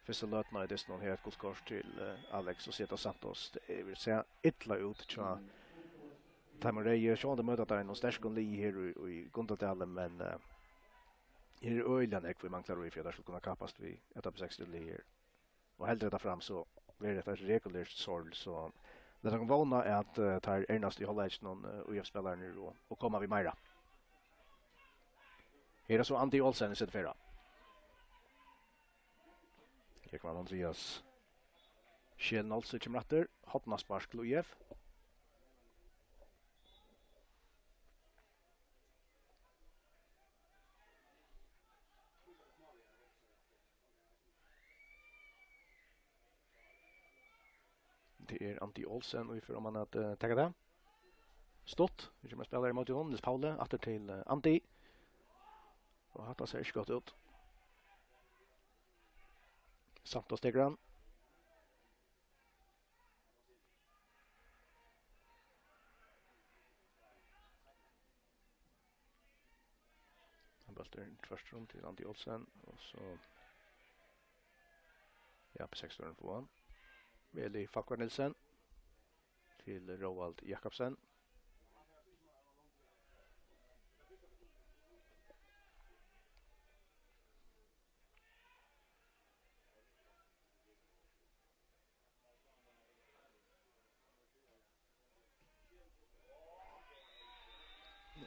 fyrstu løtuna í dystinum. Her eitt gult kort til, eh, Alex José dos Santos. Tað er, vil siga, illa út hjá teimum reyðu. Sjálvandi møta teir einum sterkum liði her í, í Gundadali, men, eh, her er øgiliga nógv, vit mangla í, fyri at teir skulu kunna kappast við eitt av B seksogtretivu liðunum her. Og heldur hetta fram, so verður hetta eitt regulært sorl, so lat okkum vóna, at, eh, teir ernast í hálvleikinum, eh, ÍF-spælararnir, og, og koma við meira. Her er so Andi Olsen, ið setur ferð. Jógvan Andreas Scheel Nolsøe kemur aftur. Hornaspark til ÍF. Tað er Andi Olsen, ið fer oman at, eh, taka tað. Stutt. Nú kemur ein spælari ímóti honum, Niels Pauli, aftur til, eh, Andi. Og hatta sær ikki gott út. Santos tekur hann. Aftur tvørtur um til Andi Olsen, og so, ja, B seks-støðin fáa hann. Eli Falkvang Nielsen til Róald Jakobsen.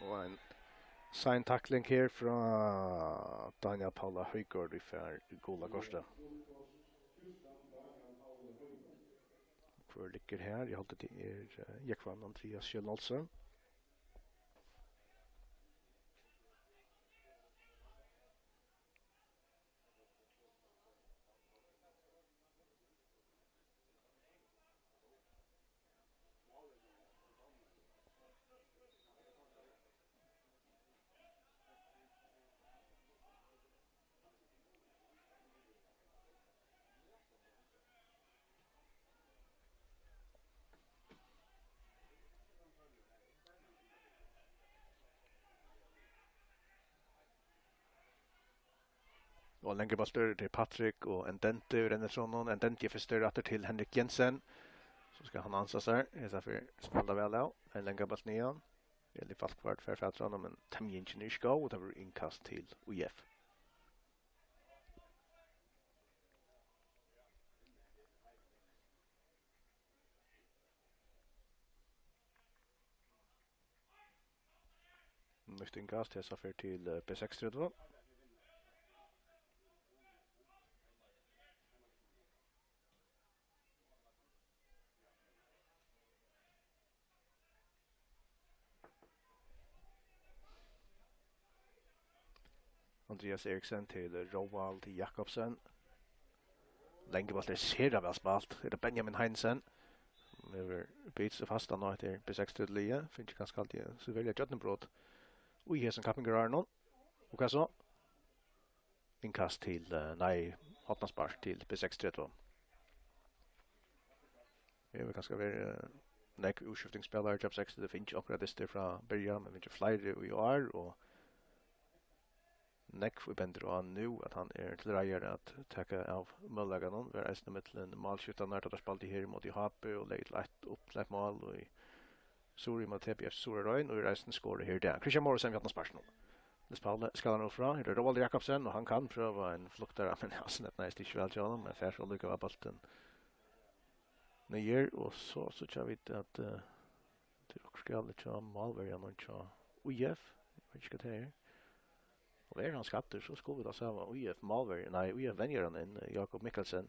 Og ein sein takling her frá Daniel Paula Højgaard, ið fær gula kortið. Hvør liggur her? Eg haldi, tað er, eh, Jógvan Andreas Schjølm Olsen. Og langur bóltur til Patrick og Ndende í rennitrøðnum. Ndende er fyrstur aftur til Henrik Jensen. So skal hann ansa sær. Hesa ferð spælir væl av. Ein langur bóltur niðan. Eli Falkvang fær fatur á honum, men temjingin er ikki góð, og tað verður innkast til ÍF. Nýtt innkast, hesa ferð til, eh, B seksogtretivu. Andreas Eriksen til Róald Jakobsen. Langur bóltur, sera væl spælt. Er tað Benjamin Heinesen, sum hevur bitið seg fastan á hetta B seksogtretivu-liðið. Fingið kanska, haldi eg, so velja gjøgnumbrot í hesum kappingarárunum. Og hvat so? Innkast til, eh, nei, hornaspark til B seksogtretivu. Her hevur kanska verið, eh, nógv útskiftingsspælarar hjá B seksogtretivu, fingið onkrar dystir frá byrjan, men fingið fleiri í ár, og nógv ið bendir á nú, at hann er til reiðar at taka av møguleikanum. Var eisini millum málskiftararnar, tá teir spældu her móti H B og legði til eitt upptakt mál í Suðuroy móti T B F Suðuroy, og er eisini skorað her í dag. Christian Morrison við hornasparkinum. Niels Pauli skal hann út frá. Her er Róald Jakobsen, og hann kann prøva ein fluktara, men ja, so eydnaðist ikki væl hjá honum, men fær so allíkavæl bóltin niður, og so síggja vit at, eh, tað er okkurt galið hjá málverjanum hjá ÍF. Eg veit ikki, hvat tað er. Og er hann skaddur, so skulu vit altso hava ÍF málverja, nei, ÍF venjaran inn, Jakob Mikkelsen.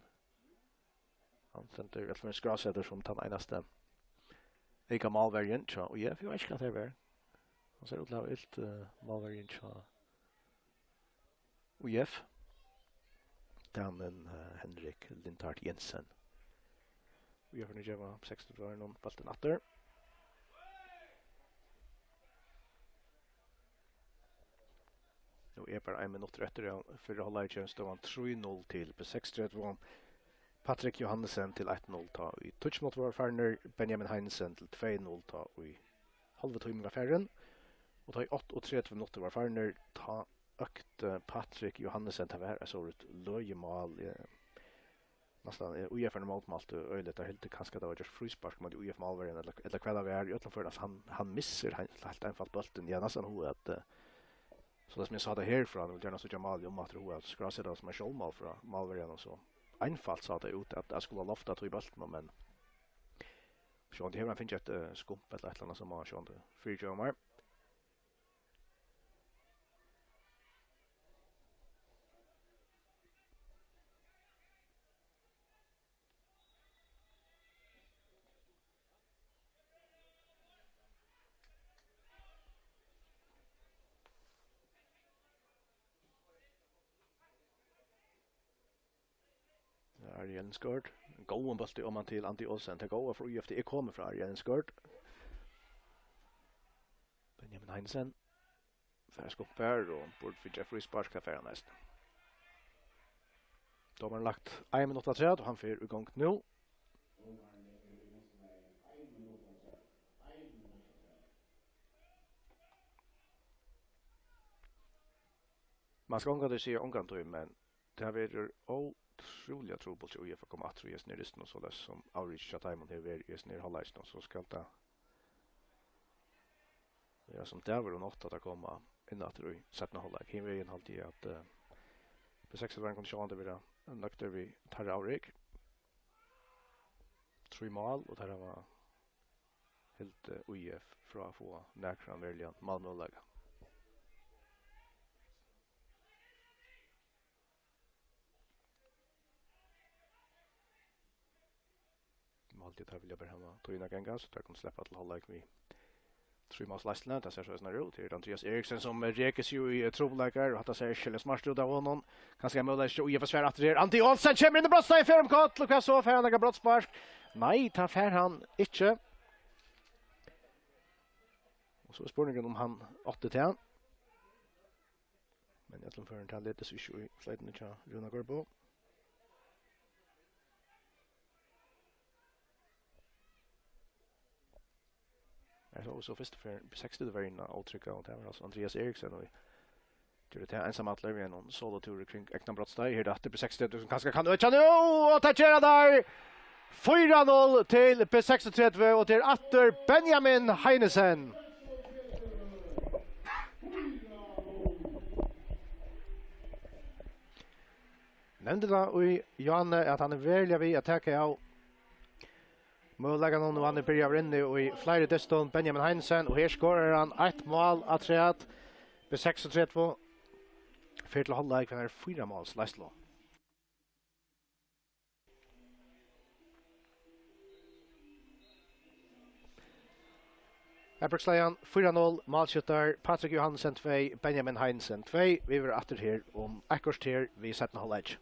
Hann stendur, ella skrásetur sum tann einasti eyka málverjin hjá ÍF. Eg veit ikki, hvat tað var. Hann sær út til at hava ilt, eh, málverjin hjá ÍF. Danin, eh, Henrik Lindhardt Jensen. ÍF er nú geva seksogtretivu-arunum bóltin aftur. Nú er bara ein minuttur eftir av fyrra hálvleiki. Støðan trý null til B seksogtretivu. Patrick Johannesen til eitt null, tá ið tíggju minuttir vóru farnir. Benjamin Heinesen til tvey null, tá ið hálvi tímin var farin. Og tá ið áttaogtretivu minuttir vóru farnir, tá økti Patrick Johannesen, tað var eitt sovorðið løgið mál, eh, næstan, eh, ÍF-arnir mótmæltu øgiliga, teir hildu kanska, at tað var gjørt fríspark móti ÍF-málverjum, ella, ella hvat tað var. Í øllum førum, altso, hann, hann missir heilt, heilt einfalt bóltin. Ja, næstan hug at, eh, so tað sum eg sá tað herfrá, hann vil gjarna síggja málið umaftur, hug at skráseta tað sum eitt sjálvmál frá málverjanum, so einfalt sá tað út at, at skula lofta tí bóltinum, men sjálvandi hevur hann fingið eitt, eh, skump ella eitt ella annað, sum má sjálvandi fyrigeva mær. Ja, Ari Ellingsgaard. Góðan bólti oman til Andi Olsen. Tað góða frá ÍF, tað er komið frá Ari Ellingsgaard. Benjamin Heinesen. Fær skumpar og burdi fingið fríspark, tað fær hann eisini. Dómarin lagt ein minutt afturat, og hann fer í gongd nú. Man skal ongantíð siga ongantíð, men tað verður ótrúliga trupult hjá ÍF at koma aftur í hesum her dystinum, soleiðis sum avrikið hjá teimum hevur verið í hesum her hálvleikinum, so skal tað vera sum dagur og nátt at koma inn aftur í seinna hálvleik. Hin vegin haldi eg at, eh, B seksogtretivu kunnu sjálvandi vera nøgdir við teirra avrik. Trý mál, og teir hava hildið ÍF frá at fáa nakran veruligan málmøguleika. Nú haldi eg, teir vilja bara hava tíðina at ganga, so teir kunnu sleppa til hálvleik við trý málsleiðsluni. Tað sær so eisini út. Her er Andrias Eriksen, sum rekur seg jú í, eh, trupulleikar, og hatta sær ikki smart út av honum. Kanska ein møguleiki hjá ÍF at svara aftur her. Andi Olsen kemur inn í brotsteig, fer um koll, og hvat so? Fær hann nakað brotsspark? Nei, tað fær hann ikki. Og so er spurningurin, um hann átti tað. Men í øllum førum, tað letur seg ikki í floytuni hjá Rúna Gorbo. Her sá so fyrstu ferð B seksogtretivu verjuna ótrygga, og tað var altso Andrias Eriksen, og ger tað einsamallur við einum solotúri kring egnan brotsteig. Her er tað aftur B seksogtretivu sum kanska kann økja nú, og tað ger hann har! Fýra null til B seksogtretivu, og tað er aftur Benjamin Heinesen. Nevndi tað í Johanne, at hann er veruliga við at taka av møguleikanum, og hann er byrjaður inni í fleiri dystum, Benjamin Heinesen, og her skorar hann eitt mál afturat. B seksogtretivu fer til hálvleik við eini fýra máls leiðslu. Eiðbrektsleiðan fýra null, málskjúttar Patrik Johansen tvey, Benjamin Heinesen tvey. Vit verða aftur her um eitt korter við seinna hálvleik.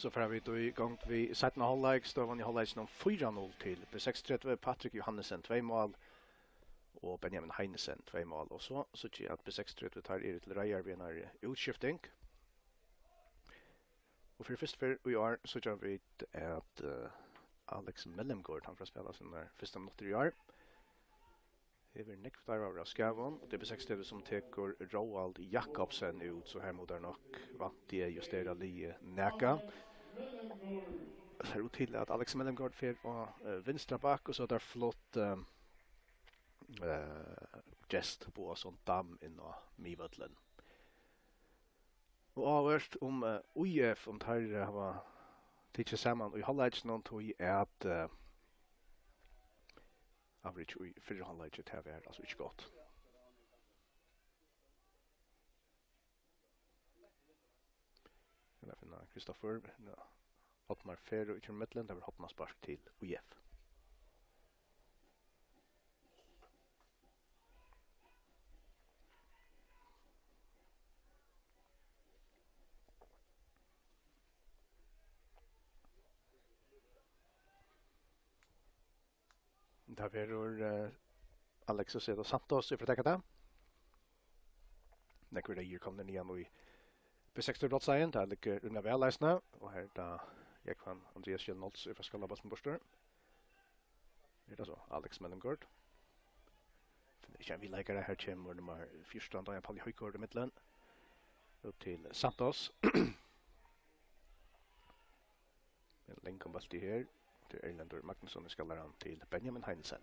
So fara vit í gongd við seinna hálvleik. Støðan í hálvleikinum fýra null til B seksogtretivu. Patrik Johannesen, tvey mál, og Benjamin Heinesen, tvey mál. Og so síggi eg, at B seksogtretivu, teir eru til reiðar við einari útskifting. Og fyri fyrstu ferð í ár síggja vit, at, eh, Alex Mellemgaard, hann fer at spæla sínar fyrstu minuttir í ár. Hevur nógv starvaður av skaðum, og D B seksogtretivu, sum tekur Róald Jakobsen út, so her mugu teir nokk, vænti eg, justera liðið nakað. Sær út til, at Alex Mellemgaard fer á, eh, vinstra back, og so er tað flutt, eh, eh, Gest Boasson Dam inn á miðvøllin. Og áhugavert um, eh, I F, um teir, eh, hava tikið saman í hálvleikinum, tí at, eh, average í fyrra hálvleiki, tað var altso ikki gott. Eg vil finna Kristoffer. Ja. Oddmar Ferro í millum, tað var hornaspark til I F. Tað verður, eh, Alex Acedo Santos, eg fer at taka tað. Nógvir reyðir komnir niðan í B seksogtretivu brotsteigin, tað liggur rímiliga væl eisini, og her er tað Jógvan Andreas Kjell Nolsøe, ið fær skallað bóltin burtur. Er tað so, Alex Mellemgaard. Finnur ikki ein viðleikara, her kemur nummar fjúrtan, Daniel Pauli Højgaard í millum. Út til Santos. Ein langan bóltur her. Til Erlendur Magnusson, ið skallar hann til Benjamin Heinesen.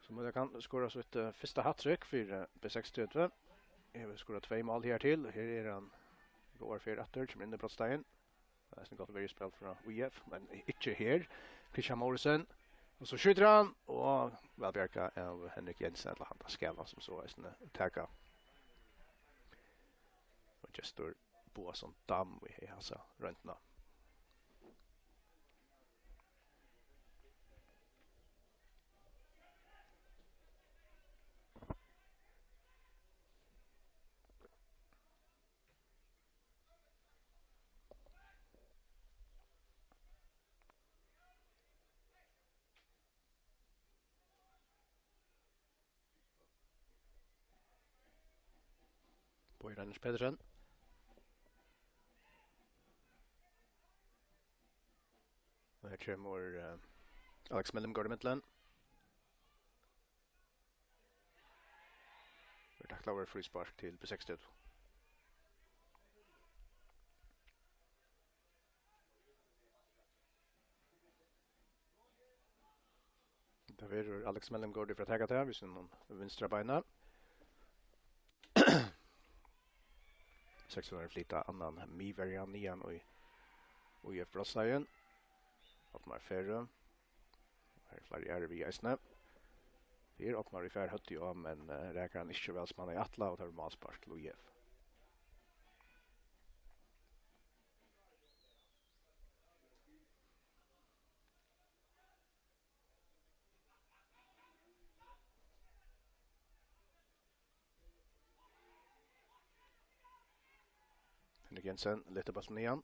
So Møller kann skora sítt, eh, fyrsta hattrick fyri, eh, B seksogtretivu. Hevur skorað tvey mál her til. Her er hann góðar ferð aftur, kemur inn í brotsteigin. Tað er eisini gott verjuspæl frá I F, men ikki her. Christian Morrison. Og so skjýtur hann, og væl bjargað av Henrik Jensen, ella hann tað skal hann sum so eisini taka. Og Gestur Boasson Dam í hasa royndina. Bogi Reiners Petersen. Og her kemur, eh, Alex Mellemgaard í millum. Verður taklaður, fríspark til B seksogtretivu. Tað verður Alex Mellemgaard, ið fer at taka tað við sínum vinstra beini. Seksogtretivu flyta annan miðverja niðan í, í F-brotsteigin. Oddmar Ferro. Her eru fleiri aðrir við eisini. Her er Oddmar, ið fær høvdið á, men, eh, rakar hann ikki so væl sum hann hevði ætlað, og tað verður málspark til I F. Henrik Jensen lyftir bóltin niðan.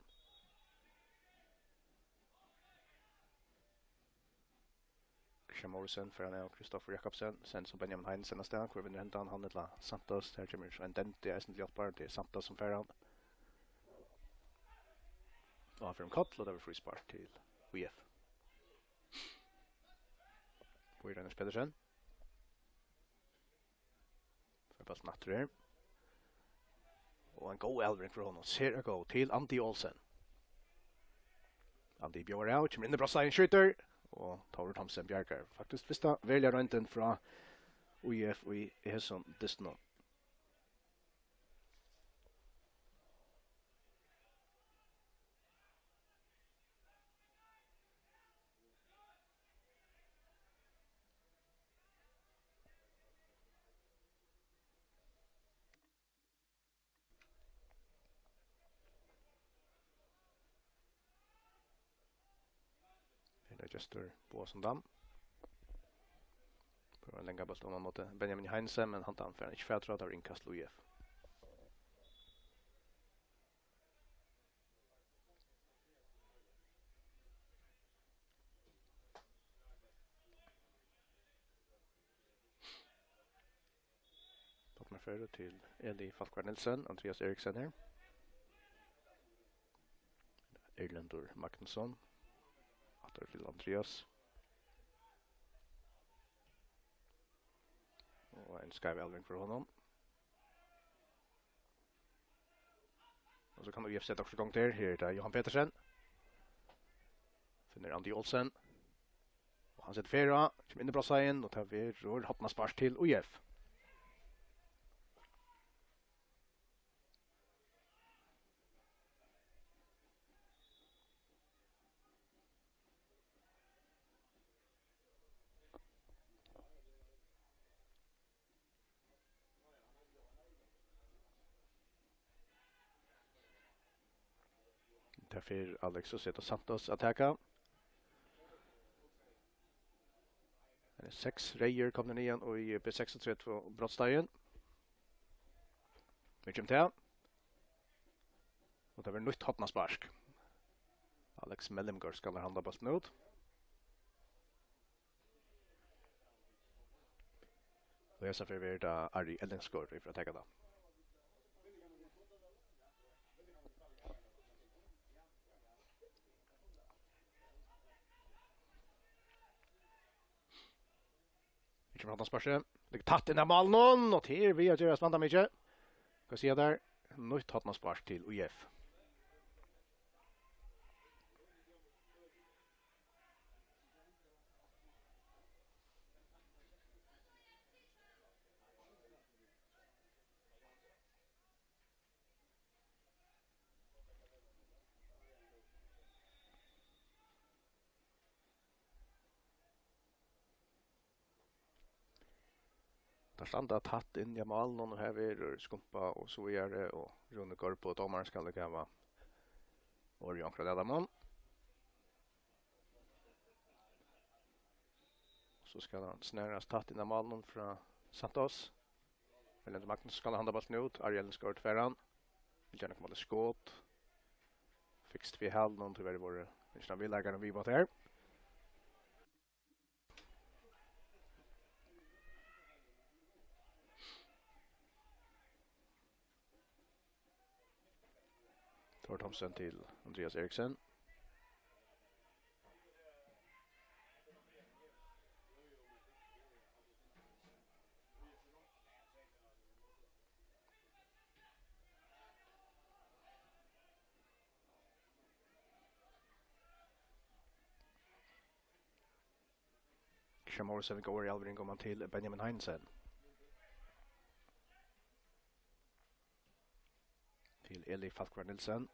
Christian Morrison fær hann av Kristoffer Jakobsen, send sum Benjamin Heinesen avstað. Hvør vinnur hendan, hann ella Santos? Her kemur so ein dendi eisini til hjálpar, tað er Santos sum fær hann. Og hann fer um koll, og tað verður fríspark til I F. Bogi Reiners Petersen. Fær bóltin aftur her. Og ein góð avlevering frá honum. Sera góð til Andi Olsen. Andi bjóðar av, kemur inn í brotsteigin, skjýtur. Og Tórur Thomsen bjargar faktiskt fyrsta veruliga royndin frá I F í hesum dystinum. Her er Gestur Boasson Dam. Prøvar ein langan bólt oman móti Benjamin Heinesen, men handan fær hann ikki fatur á, tað var innkast til I F. Føri til Eli Falkvang Nielsen, Andreas Eriksen her. Erlendur Magnusson. Aftur til Andreas. Og ein skeiv elving frá honum. Og so kann U F seta okkurt í gongd her. Her er tað Johan Petersen. Finnur Andi Olsen. Og hann setir ferð á, kemur inn í brotsteigin, og tað verður hornaspark til U F. Tað fer Alex Rosetta Santos at taka. Her er seks reyðir komnir niðan í B seksogtretivu brotsteigin. Nú kemur tað. Og tað verður nýtt hornaspark. Alex Mellemgaard skal handa bóltin út. Og hesa ferð verður tað Ari Ellingsgaard, ið fer at taka tað. Her kemur hann á sparki. Liggur tætt inn av málinum, og tað er við at gerast vandamikið. Hvat siga teir? Nýtt hornaspark til U F. Teir standa tætt inn í málinum, og her verður skumpað og so víðari, og Rúni Gorbo, dómarin, skal líka hava orðið í onkra av teimum. So skal hann snarast tætt inn á málinum frá Santos. Erlendur Magnusson skal handa bóltin út. Ari Ellingsgaard fær hann. Vil gjarna koma til skot. Fikst við hælinum, tíverri vóru ikki viðleikarin við á tað her. Thor Thomsen til Andreas Eriksen. Christian Morrison við góðari avlevering, koma til Benjamin Heinsen. Til Eli Falkvang Nielsen.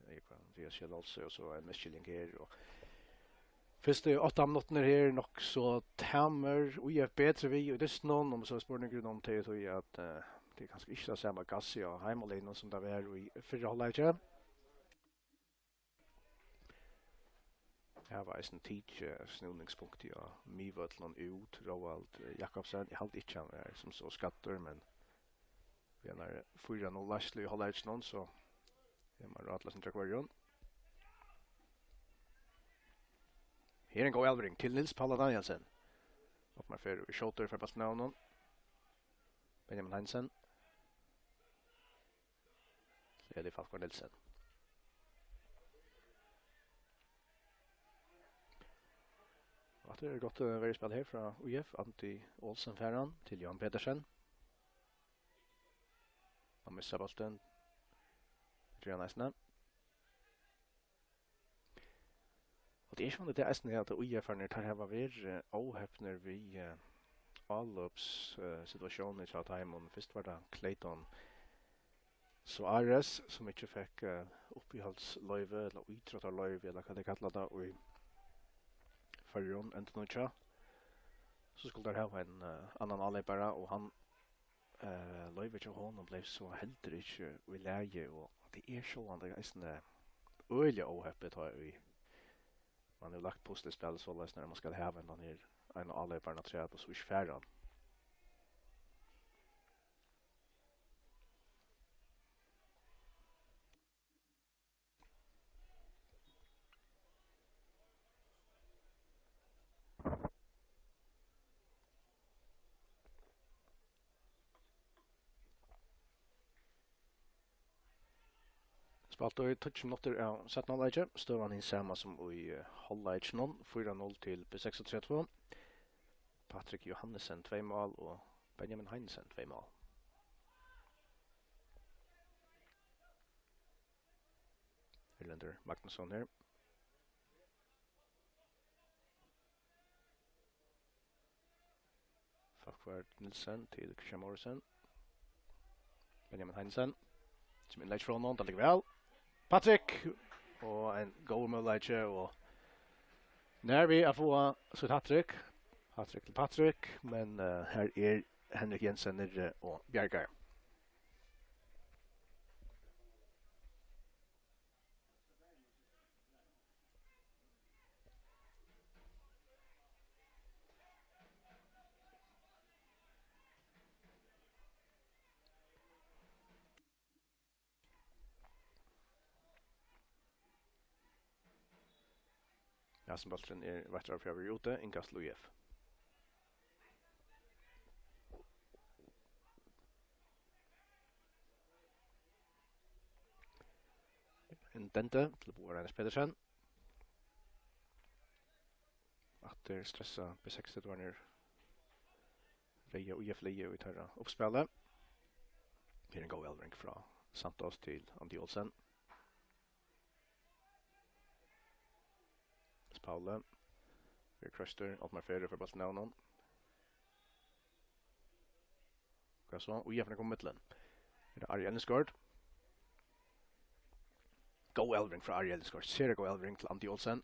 Eg kann, Andreas Kjell Olsen, og so ein misskiljing her, og fyrstu átta minuttirnar her, nokk so tamir, U F betri við í dystinum, og so er spurningurin um tað er tí at, eh, tað er kanska ikki tað sama gassið á heimaliðnum sum tað var í fyrra hálvleiki. Her var eisini tikið snúningspunktið á miðvøllinum út, Róald, eh, Jakobsen. Eg haldi ikki, hann er sum so skaddur, men við einari fýra null leiðslu í hálvleikinum, so er mann ráðleysin hjá hvørjum. Her er ein góð avlevering til Niels Paula Danielsen. Opnar fyri og skjótur, fær bóltin av honum. Benjamin Hansen. Eli Falkvang Nielsen. Og aftur er tað gott, eh, verjuspæl her frá U F. Andi Olsen fær hann til Johan Petersen. Hann missar bóltin. Ger hann eisini. Og tað er sjálvandi tað eisini, at U F-arnir, teir hava verið, eh, óhepnir við, eh, álopssituatiónir hjá teimum. Fyrst var tað Clayton Suárez, sum ikki fekk, eh, uppihaldsleyvi, ella ítróttarleyvi, ella hvat tey kalla tað í Føroyum, endurnýggjað. So skuldu teir hava ein, eh, annan áleypara, og hann, eh, loyvið hjá honum bleiv so heldur ikki í lagi, og tað er sjálvandi eisini øgiliga óheppið, tá ið mann hevur lagt puslispælið soleiðis, nær mann skal hava hendan her eina áleyparan afturat, og so ikki fær hann. Spælt í tíggju minuttir av seinna hálvleiki. Støðan hin sama sum í, eh, hálvleikinum. Fýra null til B seksogtretivu. Patrik Johannesen, tvey mál, og Benjamin Heinesen, tvey mál. Erlendur Magnusson her. Falkvard Nielsen til Christian Morrison. Benjamin Heinesen. Sum innlegg frá honum, tað liggur væl. Patrik! Og ein góður møguleiki, og nær við at fáa sítt hat-trick. Hat-trick til Patrik, men, eh, her er Henrik Jensen niðri og bjargar. Hasin bólturin er veittur av Fjarðabyggj úti, innkast til U F. Ndende til Boga Reiners Petersen. Aftur stressa B seksogtretivuarnir. Reyða U F liðið í teirra uppspæli. Her er ein góð elvering frá Santos til Andi Olsen. Pauli. Verður kroystur. Oddmar Ferri fær bóltin av honum. Hvat so? U F er komin í millum. Er tað Ari Ellingsgaard? Góð elvering frá Ari Ellingsgaard. Sera góð elvering til Andi Olsen.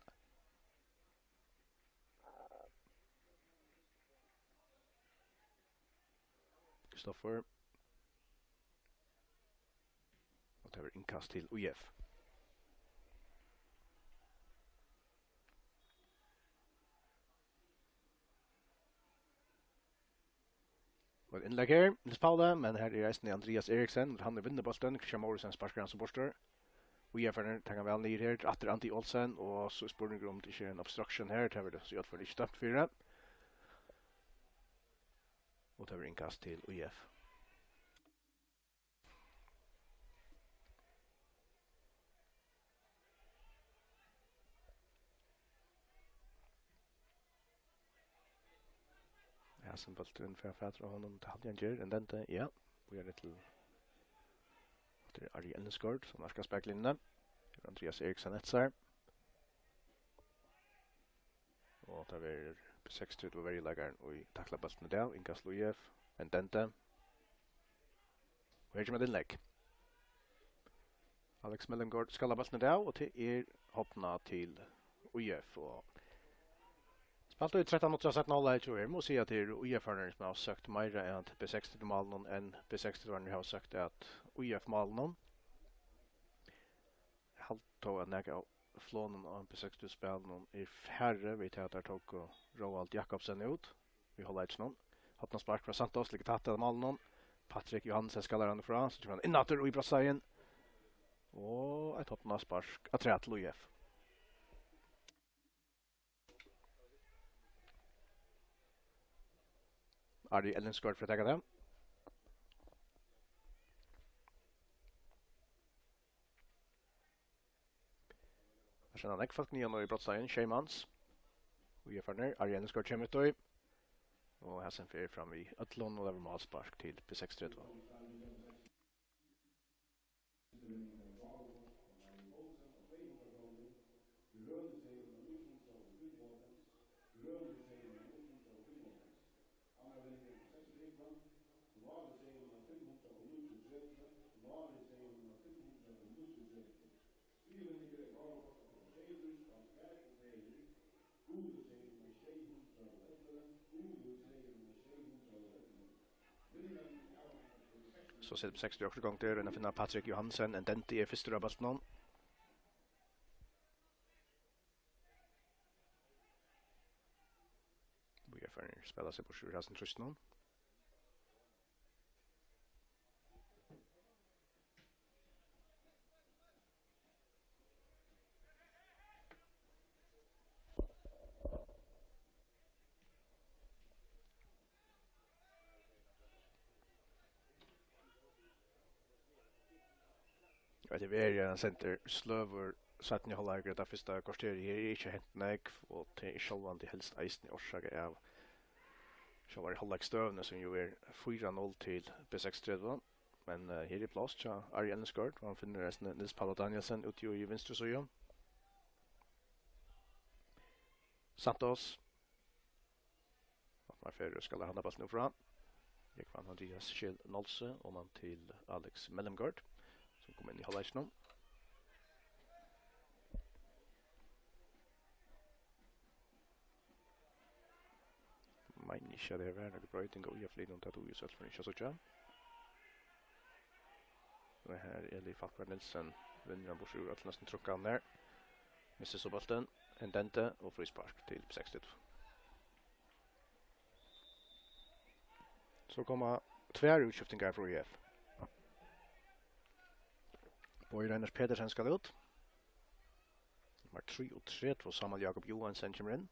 Kristoffer. Og tað verður innkast til U F. Og eitt innlegg her, Niels Pauli, men her er eisini Andrias Eriksen, hann er vinnur bóltin, Christian Morrison sparkar hann so burtur. U F-arnir taka hann væl niður her, aftur Andi Olsen, og so er spurningur um tað ikki er ein obstruction her, tað verður so í øllum førum ikki dømt fyri. Og tað verður innkast til U F. Hasin bólturin fær fatur á honum, tað haldi eg hann ger, Ndende, ja. Víðari til, aftur Ari Ellingsgaard, sum nærkast baklinjuni. Andrias Eriksen eftir sær. Og tað verður B seksogtretivu verjuleikarin, ið taklar bóltin í dag. Innkast til U F, Ndende. Og her kemur eitt innlegg. Alex Mellengård skallar bóltin í dag, og tað er hornað til U F. Og spælt í trettan minuttir av seinna hálvleiki, og her má eg siga, at tað eru U F-arnir, sum hava søkt meira enn B seksogtretivu-málunum, enn B seksogtretivu-arnir hava søkt at U F-málunum. Eg haldi tó, at nakað av flonum á B seksogtretivu-spælinum er farið við tað, at teir tóku Róald Jakobsen út í hálvleikinum. Hornaspark frá Santos, liggur tætt at málinum. Patrik Johansen skallar hann frá, so kemur hann inn aftur í brotsteigin. Og eitt hornaspark afturat til U F. Ari Ellingsgaard fer at taka tað. Her senda nógv fólk niðan í brotsteigin, sjey mans. Og eg fari niður, Ari Ellingsgaard kemur út í. Og hasin fer fram við øllum, og tað verður málspark til B seksogtretivu. So setir B seksogtretivu okkurt í gongd her, og finna Patrik Johansen, Ndende er fyrstur á bóltinum. Víðari farin spæla seg burtur úr hasum trýstinum. Og hetta er ein sendur sløgur seinni hálvleikur. Tað fyrsta korterið her er ikki hent nógv, og tað er sjálvandi helst eisini orsakað av sjálvari hálvleiksstøðuni, sum jú er fýra null til B seksogtretivu. Men, eh, her er pláss hjá Ari Ellingsgaard, og hann finnur eisini Niels Palla Danielsen úti í vinstru síðu. Santos. Opnar fyri, skal hann handa bóltin út frá. Jógvan Andreas Scheel Nolsøe, og mann til Alex Mellemgaard, sum kom inn í hálvleikinum. Meini ikki, at her var nøkur broyting á íhaldslínum, tað duga vit so øll ikki at síggja. Og her er Eli Falkvang Nielsen, vinnur hann burtur úr øllum, næstan trukka hann nær. Missir so bóltin, Ndende og fríspark til B seksogtretivu. So koma tvær útskiftingar frá ÍF. Bogi Reiners Petersen skal út. Nummar trýogtretivu, Sámal Jákup Joensen, kemur inn.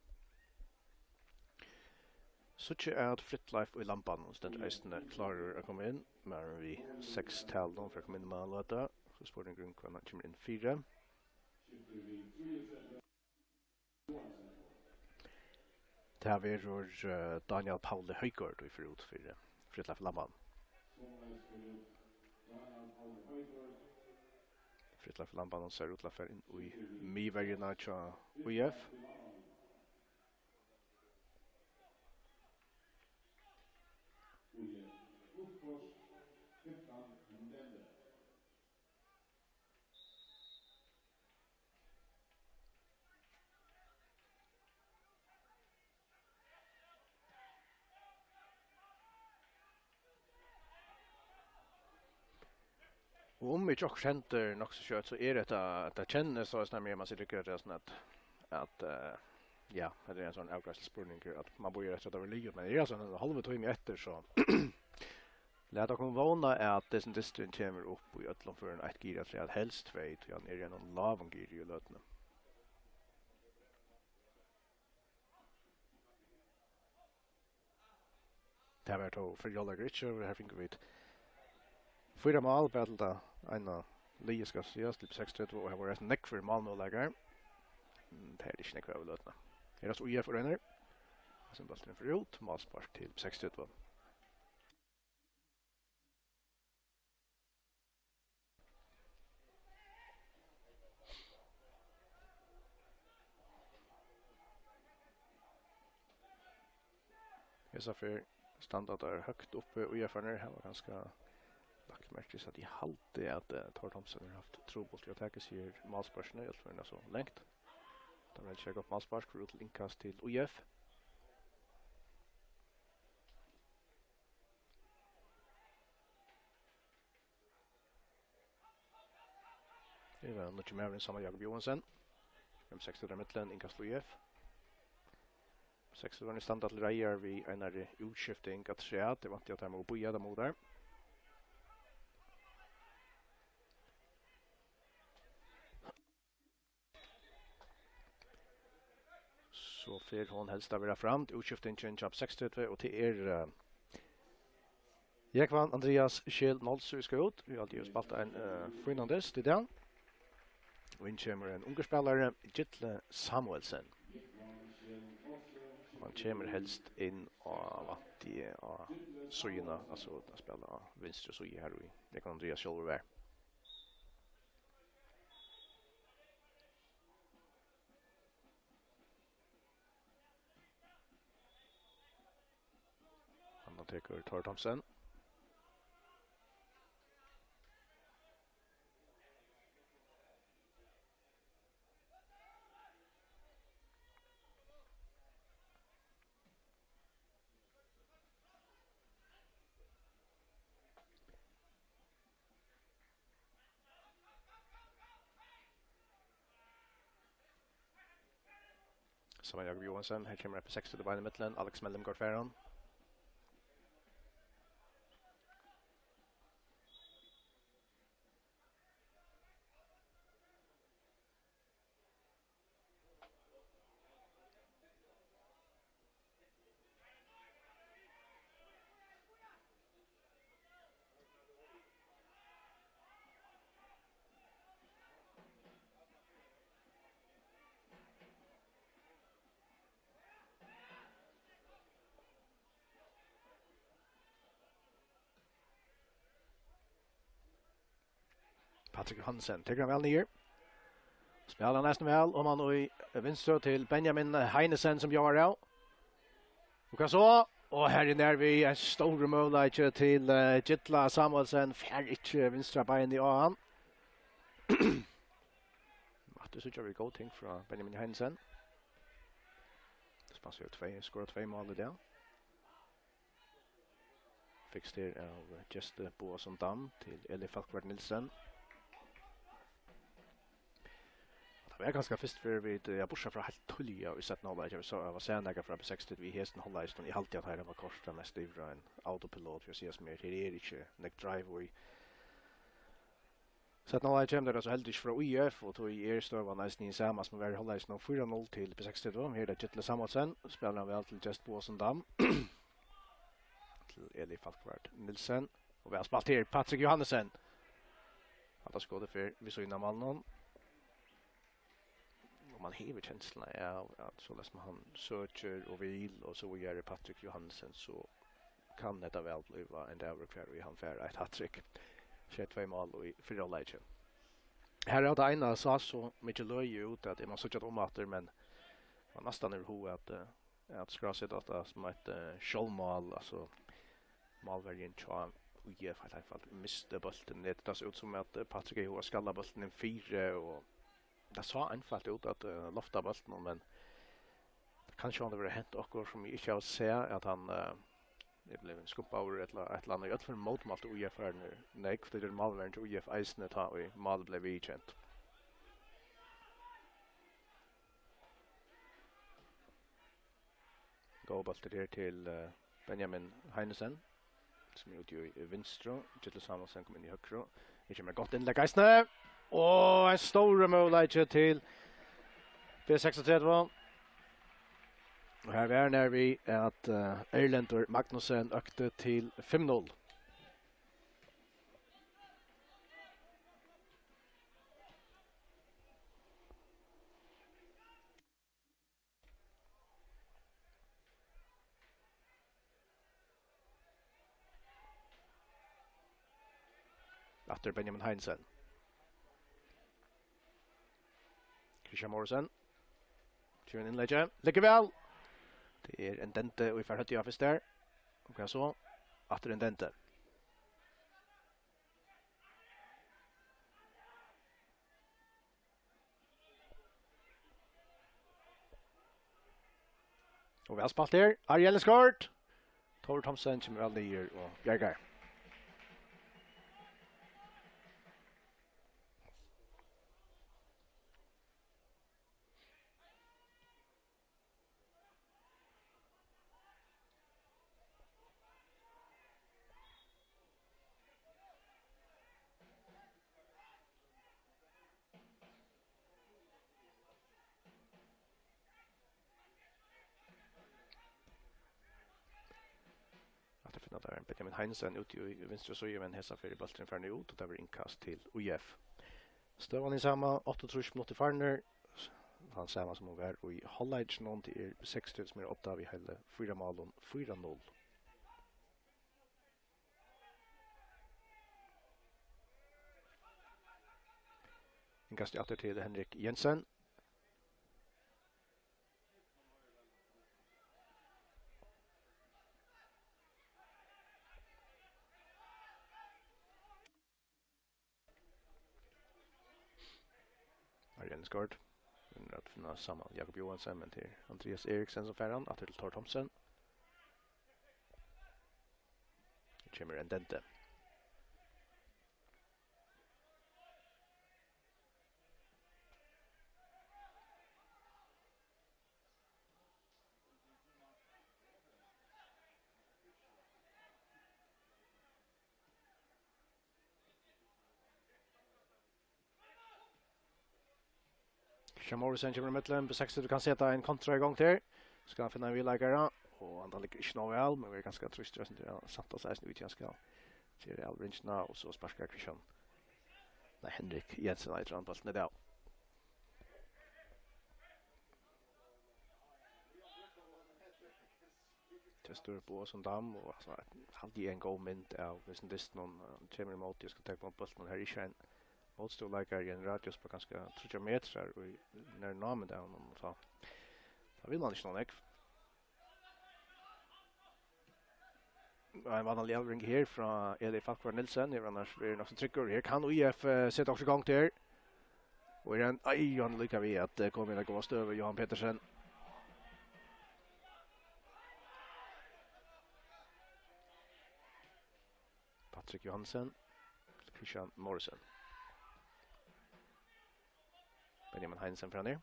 Síggi, at Fritleif í Lambanum stendur eisini klárur at koma inn. Maðurin við seks talinum fer at koma inn í mál, og hetta. So spurningurin, hvønn hann kemur inn fyri. Tað verður, eh, Dánjal Pauli Højgaard, ið fer út fyri Fritleif Lamban. Fritleif Lamban, hann sær út til at fara inn í miðverjuna hjá ÍF. Og um ikki okkurt hendir nokk so skjótt, so er hetta, tað kennist soleiðis, nemliga, man situr og greiðir, soleiðis at, at, eh, ja, hetta er ein sovorðin avgreiðsluspurningur, at man bíðar eftir, at tað verður liðugt, men er, altso, ein hálvur tími eftir, so lat okkum vóna, at hesin dysturin kemur upp í øllum førum eitt gir afturat, helst tvey, tí hann er í einum lágum giri í løtuni. Tað var tó fyrri hálvleikur ikki, og her fingu vit fýra mál, bara til tað eina liðið skal sigast, til B seksogtretivu, og her vóru eisini nógvir málmøguleikar. Mm, tað er ikki nógv av í løtuni. Her er so ÍF og roynir. Sum bólturin fer út, málspark til B seksogtretivu. Hesa ferð standa teir høgt uppi, ÍF-arnir, hava kanska lagt merki til, at eg haldi, at, eh, Thor Thomsen hevur havt trupult við at taka seg her málsparkini, ella var tað so langt. Tað var ikki gott málspark, fer út til innkast til ÍF. Her er nýggi maðurin, Sámal Jákup Joensen. Kemur seksogtretivu í millum, innkast til ÍF. Seksogtretivu standa til reiðar við einari útskifting afturat. Eg vænti, at teir mugu bíða, teir mugu teir. So fer hon helst at vera framd, útskiftingin hjá B seksogtretivu, og tað er, eh, Jógvan Andreas Scheel Nolsøe, ið skal út. Vit hava spælt ein, eh, fínan dyst í dag. Og inn kemur ein ungur spælari, Gitli Samuelsen. Hann kemur helst inn á, vænti eg, á síðuna, altso at spæla á vinstru síðu, har ið Jógvan Andreas sjálvur var. Hann tekur Thor Thomsen. Sámal Jákup Joensen, her kemur upp í seks til beinið millum, Alex Mellemgaard fær hann. Patrik Johansen tekur hann væl niður. Spælir hann næstan væl, og man í vinstru til Benjamin Heinesen, sum bjóðar av. Og hvat so? Og her er nær við ein stór møguleiki til, eh, Gitla Samuelsen. Fær ikki vinstra beinið á hann. Aftur síggja vit góð ting frá Benjamin Heinesen. Spanskir hava tvey, skorað tvey mál í dag. Fikst her av Gesti Boasson Dam til Eli Falkvard Nielsen. Tað var kanska fyrst fyri vit, ja, burtursæð frá heilt tíðliga í seinna hálvleiki, vit sóu, vit sóu nakað frá B seksogtretivu í hesum hálvleikinum. Eg haldi, at teir hava koyrt tað mest yvir á ein autopilot, fyri at siga sum er. Her er ikki nógv drive í. Seinna hálvleik kemur tað so heldur ikki frá ÍF, og tí er støðan eisini hin sama sum var í hálvleikinum. Fýra null til B seksogtretivu. Her er tað Gitli Samuelsen. Spælir hann væl til Gest Boasson Dam. Til Eli Falkvard Nielsen. Og væl spælt her, Patrik Johansen. Hatta skotið fer við síðuna av málinum. Og man hevur kensluna av, at soleiðis sum hann søkir og vil, og so víðari, Patrik Johansen, so kann hetta væl blíva ein dagur, hvar ið hann fær eitt hat-trick. Skeyt tvey mál í fyrra hálvleiki. Her er tað eina, sá so mikið løgið út, at eg má síggja tað umaftur, men var næstan yvir hug at, eh, at skráseta hatta sum eitt, eh, sjálvmál, altso, málverjin hjá ÍF heilt einfalt misti bóltin. Tað sá út sum at, eh, Patrik hevði hug at skalla bóltin inn fyri, og tað sá einfalt út at, eh, lofta bóltin, men tað kann sjálvandi vera hent okkurt sum eg ikki havi sæð, at hann, eh, er blivin skumpaður ella eitt ella annað. Í øllum førum mótmæltu ÍF-arnir nógv, tað gjørdi málverjin hjá ÍF eisini, tá ið málið bleiv viðurkent. Góður bóltur her til, eh, Benjamin Heinesen, sum er úti í vinstru. Gildur Samuelsen kom inn í høgru. Her kemur eitt gott innlegg eisini. Og ein stórur møguleiki til B seksogtretivu. Og her var nær við, at, eh, Erlendur Magnussen økti til fimm null. Aftur Benjamin Heinesen. Christian Morrison. Kemur innleggi. Liggur væl. Tað er Ndente, ið fær høvdið á fyrst her. Og hvat so? Aftur Ndente. Og væl spælt her. Ariel Skort. Tór Thomsen kemur væl niður og bjargar. At finna, tað er Benjamin Heinesen úti í vinstru síðu, men hesa ferð er bólturin farin út, og tað verður innkast til ÍF. Støðan er sama, áttaogtrýss minuttir farnir. Tann sama sum hon var í hálvleikinum, tað er B seksogtretivu sum er á odda við heili fýra málum, fýra null. Innkast aftur til Henrik Jensen. Ariel Skort. Roynir at finna Samuel Jakob Johansen, men tað er Andreas Eriksen sum fær hann. Aftur til Tór Thomsen. Her kemur Ndente. Christian Morrison kemur ímillum, B seksogtretivu kann seta ein kontra í gongd her. Skal hann finna ein viðleikara, og hann liggur ikki nóg væl, men verður kanska trýstur eitt sindur, hann sættar seg eisini út, hann skal gera av ringina, og so sparkar Christian, nei, Henrik Jensen eitur hann bóltin í dag. Tað er stórt boð sum dam, og, altso, haldi eg ein góð mynd av hesum dystinum. Hann kemur ímóti, eg skal taka ímóti bóltinum. Her er ikki ein Mótstøðuleikar í ein radius på kanska tríggjar metrar í nær námunda av honum, og tá, tá vil mann ikki nóg nógv. Ein vanlig avlevering her frá Eli Falkvár Nielsen. Hevur annars verið nokk so tryggur. Her kann U F, eh, seta okkurt í gongd her. Og er ein, ei, hann er líka við at, eh, koma inn á góða støðu, Johan Petersen. Patrick Johansen, Christian Morrison. Benjamin Heinsen fram her.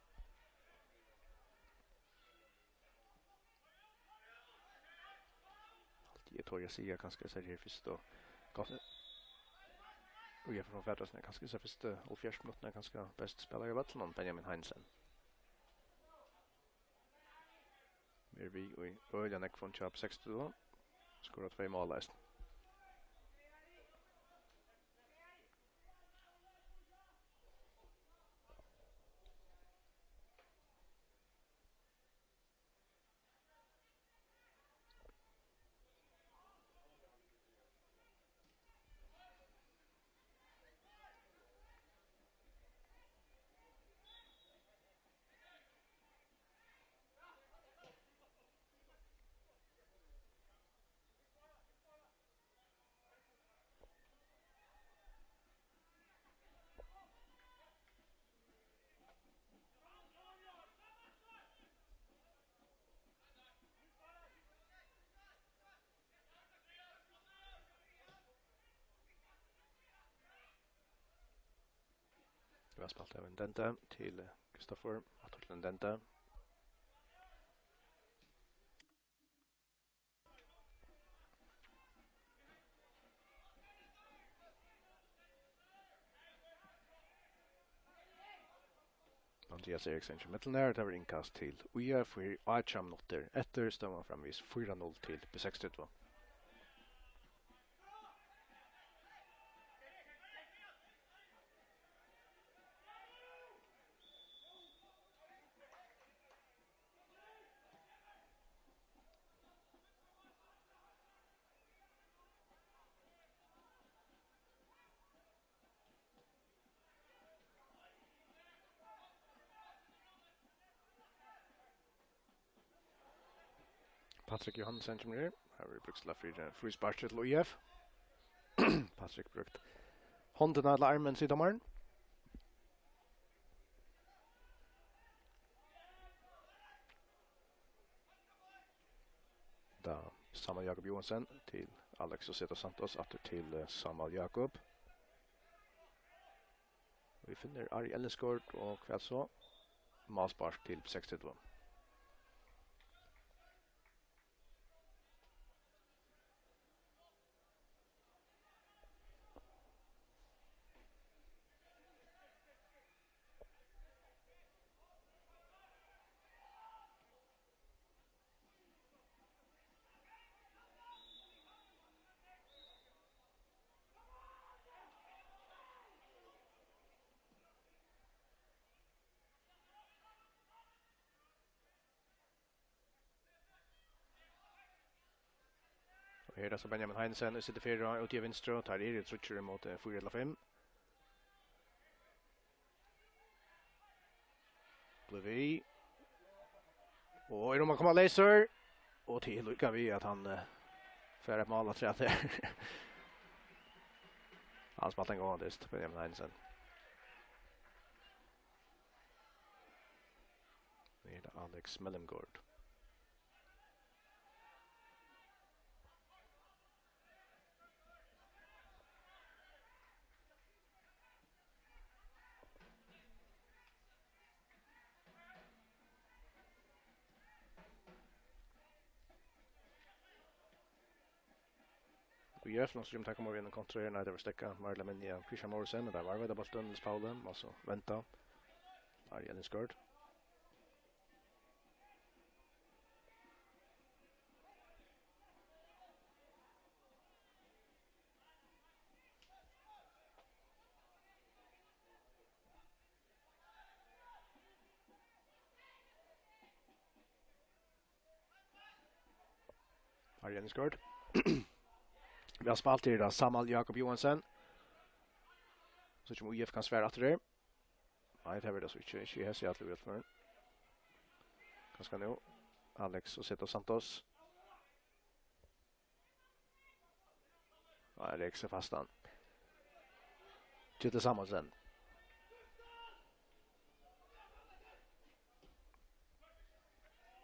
Alt eg tori at siga, kanska, er her fyrst og gott. Og eg fari at fara, kanska, er fyrst og hálvfjerðs minuttir, kanska best spælari av øllum, Benjamin Heinsen. Verið við í øgiliga nógvum hjá B seksogtretivu. Skorað tvey mál eisini. Væl spælt av Ndende til Kristoffer. Aftur til Ndende. Andreas Eriksen í millum her, tað verður innkast til U F fyri átjan minuttir eftir, støðan framvegis fýra null til B seksogtretivu. Patrick Johansen kemur her. Her verður brúkt til at fyri fríspark til U F. Patrick brúkt hondina ella armin, sigur dómarin. Tá Samuel Jakob Johansen til Alex Roseta Santos, aftur til, eh, Samuel Jakob. Vit finna Ari Ellingsgaard, og hvat so? Málspark til B seksogtretivu. Og her er so Benjamin Heinesen, ið situr fyri og úti í vinstru, og teir eru tríggir ímóti fýra ella fimm. Blív við. Og er um at koma leysur. Og til líka við at hann, eh, fær eitt mál afturat her. Hann spældi ein góðan dyst, Benjamin Heinesen. Nú er tað Alex Mellemgaard. Og í øllum stream, tað kemur við ein kontra her, nei, tað var steðgað, meir ella minni, av Christian Morrison, men tað var við bóltin, Niels Pauli, og so venda. Ari Ellingsgaard. Har er Jens Gaard. Væl spælt her av Samuel Jakob Johansen. So kemur U F kanska aftur her. Nei, tað verður tað so ikki. Ikki í hesi allu útførin. Kanska nú. Alex og Seto Santos. Nei, Alex er fastan. Kjetil Samuelsen.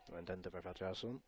Og ein dendi fær fatt í hasum.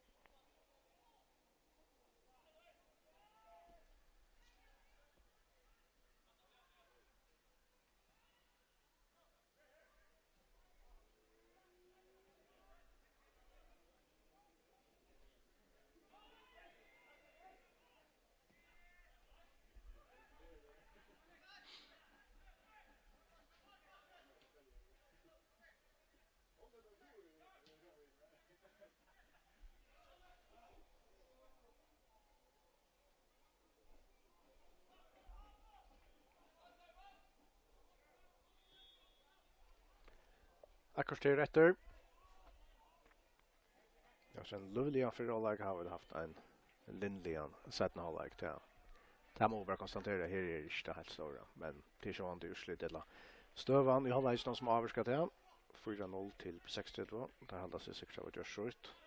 Eitt korter eftir. Ja, so ein lívligan fyrra hálvleik, hava vit havt ein linligan seinna hálvleik, ja. Tað má bara konstatera, her er ikki tað heilt stóra, men tað er sjálvandi úrslit, ella støðan í hálvleikinum sum ávirkar tað. Fýra null til B seksogtretivu, teir halda seg sikra og gjørt sítt.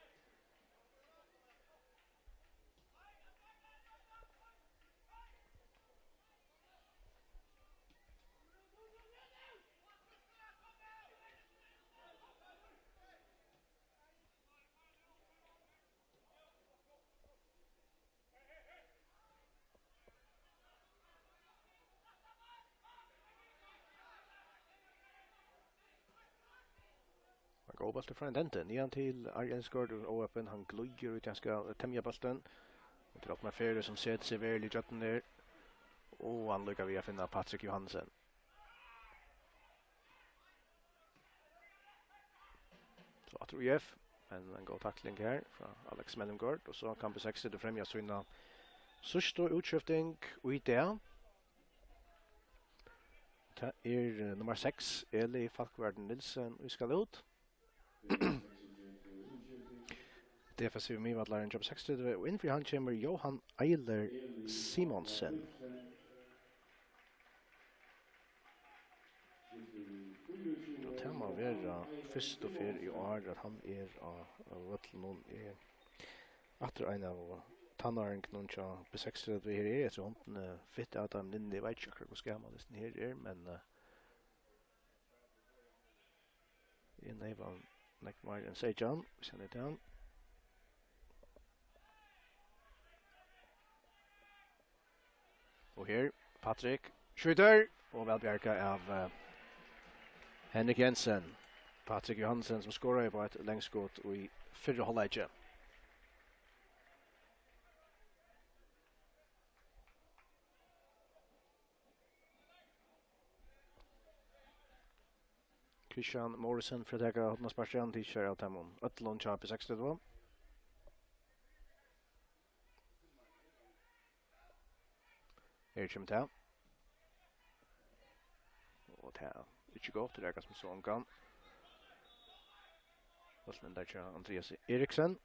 Ein góður bóltur frá ein dendi. Niðan til Ari Ellingsgaard, óheppin, hann glíður út, hann skal temja bóltin. Og til Otmar Ferry, sum setir seg veruliga í gjøgnum her. Og hann líka við at finna Patrik Johansen. So aftur U F, men ein góð takling her frá Alex Mellemgaard. Og so kann B seksogtretivu fremja sína síðstu útskifting í dag. Tað er, eh, nummar seks, Eli Falkvard Nielsen, ið skal út. Defensivi miðvøllarin hjá B seksogtretivu, og inn fyri hann kemur Jóhan Eiler Simonsen. Og tað má vera fyrstu ferð í ár, at hann er á, á vøllinum. Er aftur ein av tannáringunum hjá B seksogtretivu. Her er eftir hondini fitt av teimum inni. Eg veit ikki akkurát, hvussu gamal hesin her er, men, eh, eg neyvan nógv meir enn seytjan, hvis hann er tað. Og her, Patrik skjýtur, og væl bjargað av, eh, Henrik Jensen. Patrik Johansen, sum skoraði á eitt langskot í fyrra hálvleiki. Christian Morrison fer at taka hornasparkið, hann tykir av teimum øllum hjá B seksogtretivu. Her kemur tað. Og tað er ikki gott, tað er Rasmus Ongan. Bólturin endar hjá Andreas Eriksen.